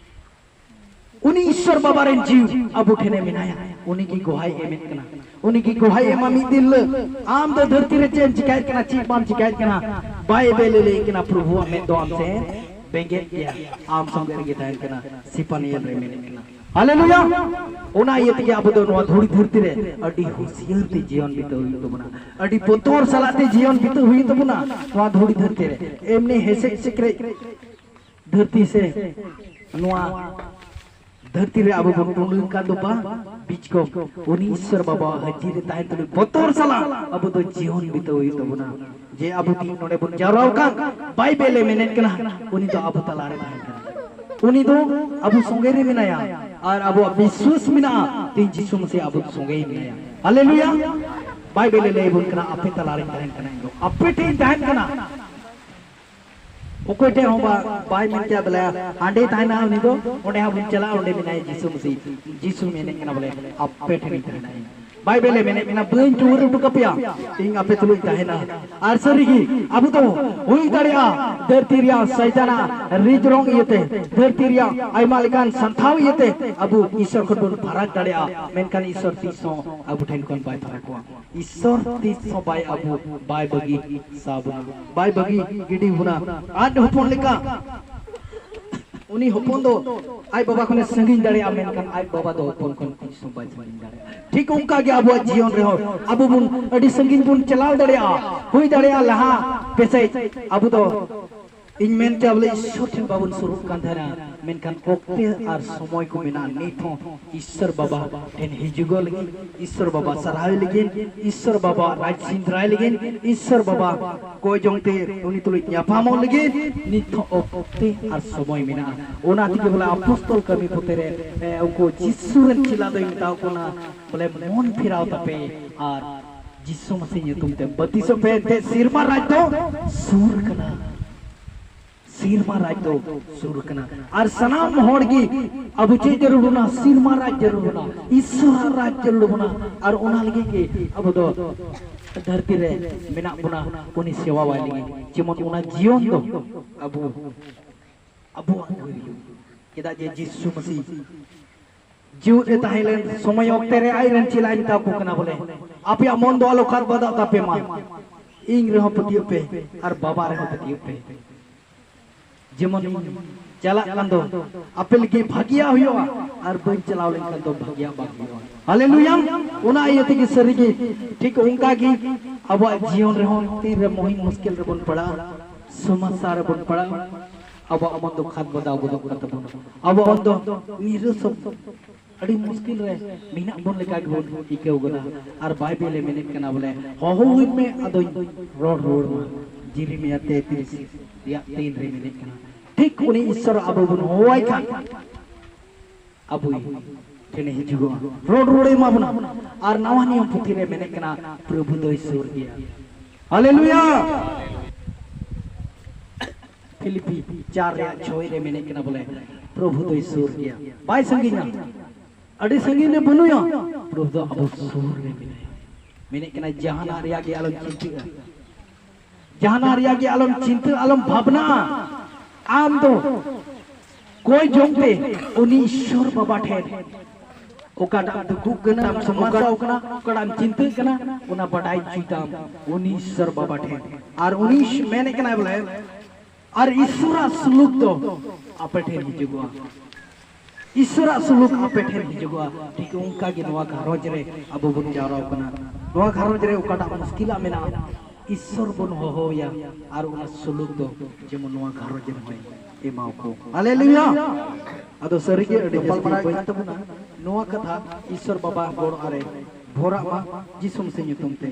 ᱩᱱᱤ ᱤᱥᱥᱚᱨ ᱵᱟᱵᱟ ᱨᱮᱱ ᱡᱤᱣᱤ ᱟᱵᱚ ᱴᱷᱮᱱᱮ ᱢᱮᱱᱟᱭᱟ᱾ ᱩᱱᱤ ᱜᱮ ᱜᱚᱦᱟᱭ ᱮᱢᱮᱫ ᱠᱟᱱᱟ, ᱩᱱᱤ ᱜᱮ ᱜᱚᱦᱟᱭ ᱮᱢᱟ ᱢᱤᱫ ᱫᱤᱱ ᱦᱤᱞᱳᱜ᱾ ᱟᱢ ᱫᱚ ᱫᱷᱟᱹᱨᱛᱤ ᱨᱮ ᱪᱮᱫ ᱮᱢ ᱪᱤᱠᱟᱭᱮᱫ ᱠᱟᱱᱟ, ᱪᱮᱫ ᱵᱟᱢ ᱪᱤᱠᱟᱭᱮᱫ ᱠᱟᱱᱟ, ᱵᱟᱭᱵᱮᱞ ᱮ ᱞᱟᱹᱭ ᱠᱟᱱᱟ, ᱯᱨᱚᱵᱷᱩᱣᱟᱜ ᱢᱮᱫ ᱫᱚ ᱟᱢ ᱥᱮᱫ ᱵᱮᱸᱜᱮᱫ ᱜᱮᱭᱟ, ᱟᱢ ᱥᱚᱸᱜᱮ ᱨᱮᱜᱮ ᱛᱟᱦᱮᱱ ᱠᱟᱱᱟ, ᱥᱤᱯᱟᱱᱤᱭᱮᱞ ᱨᱮ ᱢᱮᱱᱮᱫ ᱠᱟᱱᱟ᱾ ᱦᱟᱞᱮᱞᱩᱭᱟ! ᱚᱱᱟ ᱤᱭᱟᱹ ᱛᱮᱜᱮ ᱟᱵᱚ ᱫᱚ ᱱᱚᱣᱟ ᱫᱷᱩᱲᱤ ᱫᱷᱟᱹᱨᱛᱤ ᱨᱮ ᱟᱹᱰᱤ ᱦᱩᱥᱤᱭᱟᱹᱨ ᱛᱮ ᱡᱤᱭᱚᱱ ᱵᱤᱛᱟᱹᱣ ᱦᱩᱭᱩᱜ ᱛᱟᱵᱚᱱᱟ, ᱟᱹᱰᱤ ᱵᱚᱛᱚᱨ ᱥᱟᱞᱟᱜ ᱛᱮ ᱡᱤᱭᱚᱱ ᱵᱤᱛᱟᱹᱣ ᱦᱩᱭᱩᱜ ᱛᱟᱵᱚᱱᱟ᱾ ᱱᱚᱣᱟ ᱫᱷᱩᱲᱤ ᱫᱷᱟᱹᱨᱛᱤ ᱨᱮ ᱮᱢᱱᱤ ᱦᱮᱥᱮᱡ ᱥᱮᱠᱨᱮᱡ ᱫᱷᱟᱹᱨᱛᱤ ᱥᱮ ᱱᱚᱣᱟ ᱫᱷᱟᱹᱨᱛᱤ ᱨᱮ ᱟᱵᱚ ᱵᱚᱱ ᱩᱰᱩᱝ ᱠᱟᱱ ᱫᱚ ᱵᱟᱝ, ᱵᱤᱪᱠᱚᱢ ᱩᱱᱤ ᱤᱥᱥᱚᱨ ᱵᱟᱵᱟᱣᱟᱜ ᱦᱟᱹᱡᱨᱤ ᱨᱮ ᱛᱟᱦᱮᱱ ᱛᱩᱞᱩᱡ ᱵᱚᱛᱚᱨ ᱥᱟᱞᱟᱜ ᱟᱵᱚ ᱫᱚ ᱡᱤᱭᱚᱱ ᱵᱤᱛᱟᱹᱣ ᱦᱩᱭᱩᱜ ᱛᱟᱵᱚᱱᱟ᱾ ᱡᱮ ᱟᱵᱚ ᱛᱤᱦᱤᱧ ᱱᱚᱰᱮ ᱵᱚᱱ ᱡᱟᱣᱨᱟ ᱟᱠᱟᱱ, ᱵᱟᱭᱵᱮᱞ ᱮ ᱢᱮᱱᱮᱫ ᱠᱟᱱᱟ, ᱩᱱᱤ ᱫᱚ ᱟᱵᱚ ᱛᱟᱞᱟᱨᱮ ᱛᱟᱦᱮᱱ ᱠᱟᱱᱟ, ᱩᱱᱤ ᱫᱚ ᱟᱵᱚ ᱥᱚᱸᱜᱮ ᱨᱮ ᱢᱮᱱᱟᱭᱟ ᱟᱨ ᱟᱵᱚᱣᱟᱜ ᱵᱤᱥᱣᱟᱥ ᱢᱮᱱᱟᱜᱼᱟ ᱛᱤᱦᱤᱧ ᱡᱤᱥᱩ ᱢᱟᱹᱥᱤ ᱟᱵᱚ ᱥᱚᱸᱜᱮ ᱢᱮᱱᱟᱭᱟ᱾ ᱦᱟᱞᱮᱞᱩᱭᱟ! ᱵᱟᱭᱵᱮᱞ ᱮ ᱞᱟᱹᱭ ᱟᱵᱚᱱ ᱠᱟᱱᱟ, ᱟᱯᱮ ᱛᱟᱞᱟᱨᱮᱧ ᱛᱟᱦᱮᱱ ᱠᱟᱱᱟ, ᱤᱧ ᱫᱚ ᱟᱯᱮ ᱴᱷᱮᱱ ᱤᱧ ᱛᱟᱦᱮᱱ ᱠᱟᱱᱟ᱾ ᱚᱠᱚᱭ ᱴᱷᱮᱱ ᱦᱚᱸ ᱵᱟ-, ᱵᱟᱭ ᱢᱮᱱ ᱠᱮᱭᱟ ᱵᱚᱞᱮ ᱦᱟᱸᱰᱮ ᱛᱟᱦᱮᱱᱟ ᱩᱱᱤ ᱫᱚ, ᱚᱸᱰᱮ ᱦᱚᱸ ᱵᱚᱱ ᱪᱟᱞᱟᱜᱼᱟ, ᱚᱸᱰᱮ ᱢᱮᱱᱟᱭᱟ ᱡᱤᱥᱩ ᱢᱟᱹᱥᱤ᱾ ᱡᱤᱥᱩ ᱢᱮᱱᱮᱫ ᱠᱟᱱᱟ ᱵᱚᱞᱮ ᱟᱯᱮ ᱴᱷᱮᱱᱤᱧ ᱛᱟᱦᱮᱱᱟ ᱤᱧ᱾ ᱵᱟᱭᱵᱮᱞ ᱮ ᱢᱮᱱᱮᱫ ᱢᱮᱱᱟ, "ᱵᱟᱹᱧ ᱴᱩᱣᱟᱹᱨ ᱦᱚᱴᱚ ᱠᱟᱯᱮᱭᱟ, ᱤᱧ ᱟᱯᱮ ᱛᱩᱞᱩᱡ ᱛᱟᱦᱮᱱᱟ᱾" ᱟᱨ ᱥᱟᱹᱨᱤᱜᱮ ᱟᱵᱚ ᱫᱚ ᱦᱩᱭ ᱫᱟᱲᱮᱭᱟᱜᱼᱟ ᱫᱷᱟᱹᱨᱛᱤ ᱨᱮᱭᱟᱜ ᱥᱟᱭᱛᱟᱱᱟᱜ ᱨᱤᱡᱽ ᱨᱚᱝ ᱤᱭᱟᱹᱛᱮ, ᱫᱷᱟᱹᱨᱛᱤ ᱨᱮᱭᱟᱜ ᱟᱭᱢᱟ ᱞᱮᱠᱟᱱ ᱥᱟᱱᱛᱷᱟᱣ ᱤᱭᱟᱹᱛᱮ ᱟᱵᱚ ᱤᱥᱥᱚᱨ ᱠᱷᱚᱱ ᱵᱚᱱ ᱯᱷᱟᱨᱟᱠ ᱫᱟᱲᱮᱭᱟᱜᱼᱟ, ᱢᱮᱱᱠᱷᱟᱱ ᱤᱥᱥᱚᱨ ᱛᱤᱥ ᱦᱚᱸ ᱟᱵᱚ ᱴᱷᱮᱱ ᱠᱷᱚᱱ ᱵᱟᱭ ᱯᱷᱟᱨᱟᱠᱚᱜᱼᱟ᱾ ᱤᱥᱥᱚᱨ ᱛᱤᱥ ᱦᱚᱸ ᱵᱟᱭ ᱟᱵᱚ ᱵᱟᱭ ᱵᱟᱹᱜᱤ ᱥᱟ ᱵᱚᱱᱟ, ᱵᱟᱭ ᱵᱟᱹᱜᱤ ᱜᱤᱰᱤ ᱵᱚᱱᱟ᱾ ᱟᱡ ᱦᱚᱯᱚᱱ ᱞᱮᱠᱟ ᱩᱱᱤ ᱦᱚᱯᱚᱱ ᱫᱚ ᱟᱡ ᱵᱟᱵᱟ ᱠᱷᱚᱱᱮ ᱥᱟᱺᱜᱤᱧ ᱫᱟᱲᱮᱭᱟᱜᱼᱟ, ᱢᱮᱱᱠᱷᱟᱱ ᱟᱡ ᱵᱟᱵᱟ ᱫᱚ ᱦᱚᱯᱚᱱ ᱠᱷᱚᱱ ᱛᱤᱥ ᱦᱚᱸ ᱵᱟᱭ ᱥᱟᱺᱜᱤᱧ ᱫᱟᱲᱮᱭᱟᱜᱼᱟ᱾ ᱴᱷᱤᱠ ᱚᱱᱠᱟ ᱜᱮ ᱟᱵᱚᱣᱟᱜ ᱡᱤᱭᱚᱱ ᱨᱮᱦᱚᱸ ᱟᱵᱚ ᱵᱚᱱ ᱟᱹᱰᱤ ᱥᱟᱺᱜᱤᱧ ᱵᱚᱱ ᱪᱟᱞᱟᱣ ᱫᱟᱲᱮᱭᱟᱜᱼᱟ᱾ ᱦᱩᱭ ᱫᱟᱲᱮᱭᱟᱜᱼᱟ ᱞᱟᱦᱟ ᱯᱮᱥᱮᱡ ᱟᱵᱚ ᱫᱚ, ᱤᱧ ᱢᱮᱱ ᱠᱮᱭᱟ ᱵᱚᱞᱮ ᱤᱥᱥᱚᱨ ᱴᱷᱮᱱ ᱵᱟᱵᱚᱱ ᱥᱩᱨᱩᱜ ᱠᱟᱱ ᱛᱟᱦᱮᱱᱟ, ᱢᱮᱱᱠᱷᱟᱱ ᱚᱠᱛᱮ ᱟᱨ ᱥᱚᱢᱚᱭ ᱠᱚ ᱢᱮᱱᱟᱜᱼᱟ᱾ ᱱᱤᱛ ᱦᱚᱸ ᱤᱥᱥᱚᱨ ᱵᱟᱵᱟ ᱴᱷᱮᱱ ᱦᱤᱡᱩᱜᱚᱜ ᱞᱟᱹᱜᱤᱫ, ᱤᱥᱥᱚᱨ ᱵᱟᱵᱟ ᱥᱟᱨᱦᱟᱣ ᱞᱟᱹᱜᱤᱫ, ᱤᱥᱥᱚᱨ ᱵᱟᱵᱟ ᱨᱟᱡᱽ ᱥᱮᱸᱫᱽᱨᱟᱭ ᱞᱟᱹᱜᱤᱫ, ᱤᱥᱥᱚᱨ ᱵᱟᱵᱟ ᱠᱚᱭ ᱡᱚᱝ ᱛᱮ ᱩᱱᱤ ᱛᱩᱞᱩᱡ ᱧᱟᱯᱟᱢᱚᱜ ᱞᱟᱹᱜᱤᱫ ᱱᱤᱛ ᱦᱚᱸ ᱚᱠᱛᱮ ᱟᱨ ᱥᱚᱢᱚᱭ ᱢᱮᱱᱟᱜᱼᱟ᱾ ᱚᱱᱟ ᱛᱮᱜᱮ ᱵᱚᱞᱮ ᱟᱯᱚᱥᱛᱚᱞ ᱠᱟᱹᱢᱤ ᱯᱩᱛᱷᱤ ᱨᱮ, ᱮ, ᱩᱱᱠᱩ ᱡᱤᱥᱩ ᱨᱮᱱ ᱪᱮᱞᱟ ᱫᱚᱭ ᱢᱮᱛᱟᱣ ᱠᱚ ᱠᱟᱱᱟ ᱵᱚᱞᱮ, "ᱢᱚᱱ ᱯᱷᱮᱨᱟᱣ ᱛᱟᱯᱮ ᱟᱨ ᱡᱤᱥᱩ ᱢᱟᱹᱥᱤ ᱧᱩᱛᱩᱢ ᱛᱮ ᱵᱟᱹᱛᱤᱥᱚᱜ ᱯᱮ, ᱮᱱᱛᱮ ᱥᱮᱨᱢᱟ ᱨᱟᱡᱽ ᱫᱚ ᱥᱩᱨ ᱠᱟᱱᱟ, ᱥᱮᱨᱢᱟ ᱨᱟᱡᱽ ᱫᱚ ᱥᱩᱨ ᱠᱟᱱᱟ᱾" ᱟᱨ ᱥᱟᱱᱟᱢ ᱦᱚᱲ ᱜᱮ ᱟᱵᱚ ᱪᱮᱫ ᱡᱟᱹᱨᱩᱲ ᱵᱚᱱᱟ? ᱥᱮᱨᱢᱟ ᱨᱟᱡᱽ ᱡᱟᱹᱨᱩᱲ ᱵᱚᱱᱟ, ᱤᱥᱥᱚᱨᱟᱜ ᱨᱟᱡᱽ ᱡᱟᱹᱨᱩᱲ ᱵᱚᱱᱟ᱾ ᱟᱨ ᱚᱱᱟ ᱞᱟᱹᱜᱤᱫ ᱜᱮ ᱟᱵᱚ ᱫᱚ ᱫᱷᱟᱹᱨᱛᱤ ᱨᱮ ᱢᱮᱱᱟᱜ ᱵᱚᱱᱟ, ᱩᱱᱤ ᱥᱮᱵᱟᱣᱟᱭ ᱞᱟᱹᱜᱤᱫ᱾ ᱡᱮᱢᱚᱱ ᱚᱱᱟ ᱡᱤᱭᱚᱱ ᱫᱚ ᱟᱵᱚ, ᱟᱵᱚᱣᱟᱜ ᱜᱮ ᱦᱩᱭᱩᱜ᱾ ᱪᱮᱫᱟᱜ ᱡᱮ ᱡᱤᱥᱩ ᱢᱟᱹᱥᱤ ᱡᱤᱣᱮᱫ ᱮ ᱛᱟᱦᱮᱸ ᱞᱮᱱ ᱥᱚᱢᱚᱭ ᱚᱠᱛᱮ ᱨᱮ ᱟᱡ ᱨᱮᱱ ᱪᱮᱞᱟᱭ ᱢᱮᱛᱟ ᱠᱚ ᱠᱟᱱᱟ ᱵᱚᱞᱮ, "ᱟᱯᱮᱭᱟᱜ ᱢᱚᱱ ᱫᱚ ᱟᱞᱚ ᱠᱷᱟᱫ ᱵᱟᱫᱟᱜ ᱛᱟᱯᱮ ᱢᱟ, ᱤᱧ ᱨᱮᱦᱚᱸ ᱯᱟᱹᱛᱭᱟᱹᱜ ᱯᱮ ᱟᱨ ᱵᱟᱵᱟ ᱨᱮᱦᱚᱸ ᱯᱟᱹᱛᱭᱟᱹᱜ ᱯᱮ᱾ ᱡᱮᱢᱚᱱ ᱤᱧ ᱪᱟᱞᱟᱜ ᱠᱟᱱ ᱫᱚ ᱟᱯᱮ ᱞᱟᱹᱜᱤᱫ ᱵᱷᱟᱹᱜᱤᱭᱟᱜ ᱦᱩᱭᱩᱜᱼᱟ, ᱟᱨ ᱵᱟᱹᱧ ᱪᱟᱞᱟᱣ ᱞᱮᱱᱠᱷᱟᱱ ᱫᱚ ᱵᱷᱟᱹᱜᱤᱭᱟᱜ ᱵᱟᱝ ᱦᱩᱭᱩᱜᱼᱟ᱾" ᱦᱟᱞᱮᱞᱩᱭᱟ᱾ ᱚᱱᱟ ᱤᱭᱟᱹ ᱛᱮᱜᱮ ᱥᱟᱹᱨᱤᱜᱮ ᱴᱷᱤᱠ ᱚᱱᱠᱟ ᱜᱮ ᱟᱵᱚᱣᱟᱜ ᱡᱤᱭᱚᱱ ᱨᱮᱦᱚᱸ ᱛᱤᱱᱨᱮ ᱢᱩᱦᱤᱢ ᱢᱩᱥᱠᱤᱞ ᱨᱮᱵᱚᱱ ᱯᱟᱲᱟᱜᱼᱟ, ᱥᱚᱢᱚᱥᱥᱟ ᱨᱮᱵᱚᱱ ᱯᱟᱲᱟᱜᱼᱟ, ᱟᱵᱚᱣᱟᱜ ᱢᱚᱱ ᱫᱚ ᱠᱷᱟᱫ ᱵᱟᱫᱟᱣ ᱜᱚᱫᱚᱜ ᱠᱟᱱ ᱛᱟᱵᱚᱱᱟ᱾ ᱟᱵᱚᱣᱟᱜ ᱢᱚᱱ ᱫᱚ ᱱᱤᱨᱟᱹᱥᱚᱜ ᱟᱹᱰᱤ ᱢᱩᱥᱠᱤᱞ ᱨᱮ ᱢᱮᱱᱟᱜ ᱵᱚᱱ ᱞᱮᱠᱟ ᱜᱮᱵᱚᱱ ᱟᱹᱭᱠᱟᱹᱣ ᱜᱚᱫᱟ᱾ ᱟᱨ ᱵᱟᱭᱵᱮᱞ ᱮ ᱢᱮᱱᱮᱫ ᱠᱟᱱᱟ ᱵᱚᱞᱮ, "ᱦᱚᱦᱚᱣᱟᱹᱧ ᱢᱮ, ᱟᱫᱚᱧ ᱨᱚᱲ ᱨᱩᱣᱟᱹᱲ ᱟᱢᱟ᱾" ᱡᱤᱨᱤᱢᱤᱭᱟ ᱛᱮᱛᱨᱤᱥ ᱨᱮᱭᱟᱜ ᱛᱤᱱ ᱨᱮ ᱢᱮᱱᱮᱫ ᱠᱟᱱᱟ᱾ ᱴᱷᱤᱠ ᱩᱱᱤ ᱤᱥᱥᱚᱨ ᱟᱵᱚ ᱵᱚᱱ ᱦᱚᱦᱚᱣᱟᱭ ᱠᱷᱟᱱ ᱟᱵᱚ ᱴᱷᱮᱱᱮ ᱦᱤᱡᱩᱜᱚᱜᱼᱟ, ᱨᱚᱲ ᱨᱩᱣᱟᱹᱲ ᱮᱢᱟ ᱵᱚᱱᱟ᱾ ᱟᱨ ᱱᱟᱣᱟ ᱱᱤᱭᱚᱢ ᱯᱩᱛᱷᱤ ᱨᱮ ᱢᱮᱱᱮᱫ ᱠᱟᱱᱟ, "ᱯᱨᱚᱵᱷᱩ ᱫᱚᱭ ᱥᱩᱨ ᱜᱮᱭᱟ᱾" ᱦᱟᱞᱮᱞᱩᱭᱟ᱾ ᱯᱷᱤᱞᱤᱯᱤ ᱪᱟᱨ ᱨᱮᱭᱟᱜ ᱪᱷᱚᱭ ᱨᱮ ᱢᱮᱱᱮᱫ ᱠᱟᱱᱟ ᱵᱚᱞᱮ, ᱯᱨᱚᱵᱷᱩ ᱫᱚᱭ ᱥᱩᱨ ᱜᱮᱭᱟ, ᱵᱟᱭ ᱥᱟᱺᱜᱤᱧᱟ, ᱟᱹᱰᱤ ᱥᱟᱺᱜᱤᱧ ᱨᱮ ᱵᱟᱹᱱᱩᱭᱟ᱾ ᱯᱨᱚᱵᱷᱩ ᱫᱚ ᱟᱵᱚ ᱥᱩᱨ ᱨᱮ ᱢᱮᱱᱟᱭᱟ᱾ ᱢᱮᱱᱮᱫ ᱠᱟᱱᱟ, ᱡᱟᱦᱟᱱᱟᱜ ᱨᱮᱭᱟᱜ ᱜᱮ ᱟᱞᱚᱢ ᱪᱤᱱᱛᱟᱹᱜᱼᱟ, ᱡᱟᱦᱟᱱᱟᱜ ᱨᱮᱭᱟᱜ ᱜᱮ ᱟᱞᱚᱢ ᱪᱤᱱᱛᱟᱹ, ᱟᱞᱚᱢ ᱵᱷᱟᱵᱽᱱᱟᱜᱼᱟ᱾ ᱟᱢ ᱫᱚ ᱠᱚᱭ ᱡᱚᱝ ᱛᱮ ᱩᱱᱤ ᱤᱥᱥᱚᱨ ᱵᱟᱵᱟ ᱴᱷᱮᱱ᱾ ᱚᱠᱟᱴᱟᱜ ᱮᱢ ᱫᱩᱠᱩᱜ ᱠᱟᱱᱟ, ᱚᱠᱟᱴᱟᱜ ᱮᱢ ᱥᱚᱢᱚᱥᱥᱟᱣ ᱠᱟᱱᱟ, ᱚᱠᱟᱴᱟᱜ ᱮᱢ ᱪᱤᱱᱛᱟᱹᱜ ᱠᱟᱱᱟ, ᱚᱱᱟ ᱵᱟᱰᱟᱭ ᱦᱚᱪᱚᱭ ᱛᱟᱢ ᱩᱱᱤ ᱤᱥᱥᱚᱨ ᱵᱟᱵᱟ ᱴᱷᱮᱱ᱾ ᱟᱨ ᱩᱱᱤ ᱢᱮᱱᱮᱫ ᱠᱟᱱᱟᱭ ᱵᱚᱞᱮ, ᱟᱨ ᱤᱥᱥᱚᱨᱟᱜ ᱥᱩᱞᱩᱠ ᱫᱚ ᱟᱯᱮ ᱴᱷᱮᱱ ᱦᱤᱡᱩᱜᱚᱜᱼᱟ᱾ ᱤᱥᱥᱚᱨᱟᱜ ᱥᱩᱞᱩᱠ ᱟᱯᱮ ᱴᱷᱮᱱ ᱦᱤᱡᱩᱜᱚᱜᱼᱟ᱾ ᱴᱷᱤᱠ ᱚᱱᱠᱟ ᱜᱮ ᱱᱚᱣᱟ ᱜᱷᱟᱨᱚᱸᱡᱽ ᱨᱮ ᱟᱵᱚ ᱵᱚᱱ ᱡᱟᱣᱨᱟ ᱟᱠᱟᱱᱟ᱾ ᱱᱚᱣᱟ ᱜᱷᱟᱨᱚᱸᱡᱽ ᱨᱮ ᱚᱠᱟᱴᱟᱜ ᱢᱩᱥᱠᱤᱞᱟᱜ ᱢᱮᱱᱟᱜᱼᱟ, ᱤᱥᱥᱚᱨ ᱵᱚᱱ ᱦᱚᱦᱚᱣᱟᱭᱟ ᱟᱨ ᱚᱱᱟ ᱥᱩᱞᱩᱠ ᱫᱚ ᱡᱮᱢᱚᱱ ᱱᱚᱣᱟ ᱜᱷᱟᱨᱚᱸᱡᱽ ᱨᱮ ᱦᱚᱸᱭ ᱮᱢᱟᱣ ᱠᱚ᱾ ᱦᱟᱞᱮᱞᱩᱭᱟ! ᱟᱫᱚ ᱥᱟᱹᱨᱤᱜᱮ ᱟᱹᱰᱤ ᱡᱟᱹᱥᱛᱤ ᱵᱟᱹᱭ ᱛᱟᱵᱚᱱᱟ᱾ ᱱᱚᱣᱟ ᱠᱟᱛᱷᱟ ᱤᱥᱥᱚᱨ ᱵᱟᱵᱟ ᱜᱚᱲ ᱟᱨᱮ ᱵᱷᱚᱨᱟᱜ ᱢᱟ ᱡᱤᱥᱩ ᱢᱟᱹᱥᱤ ᱧᱩᱛᱩᱢ ᱛᱮ᱾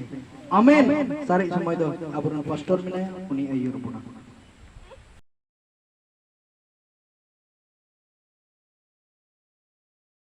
ᱟᱢᱮᱱ᱾ ᱥᱟᱨᱮᱡ ᱥᱚᱢᱚᱭ ᱫᱚ ᱟᱵᱚᱨᱮᱱ ᱯᱟᱥᱴᱚᱨ ᱢᱮᱱᱟᱭᱟ, ᱩᱱᱤ ᱟᱹᱭᱩᱨ ᱵᱚᱱᱟ᱾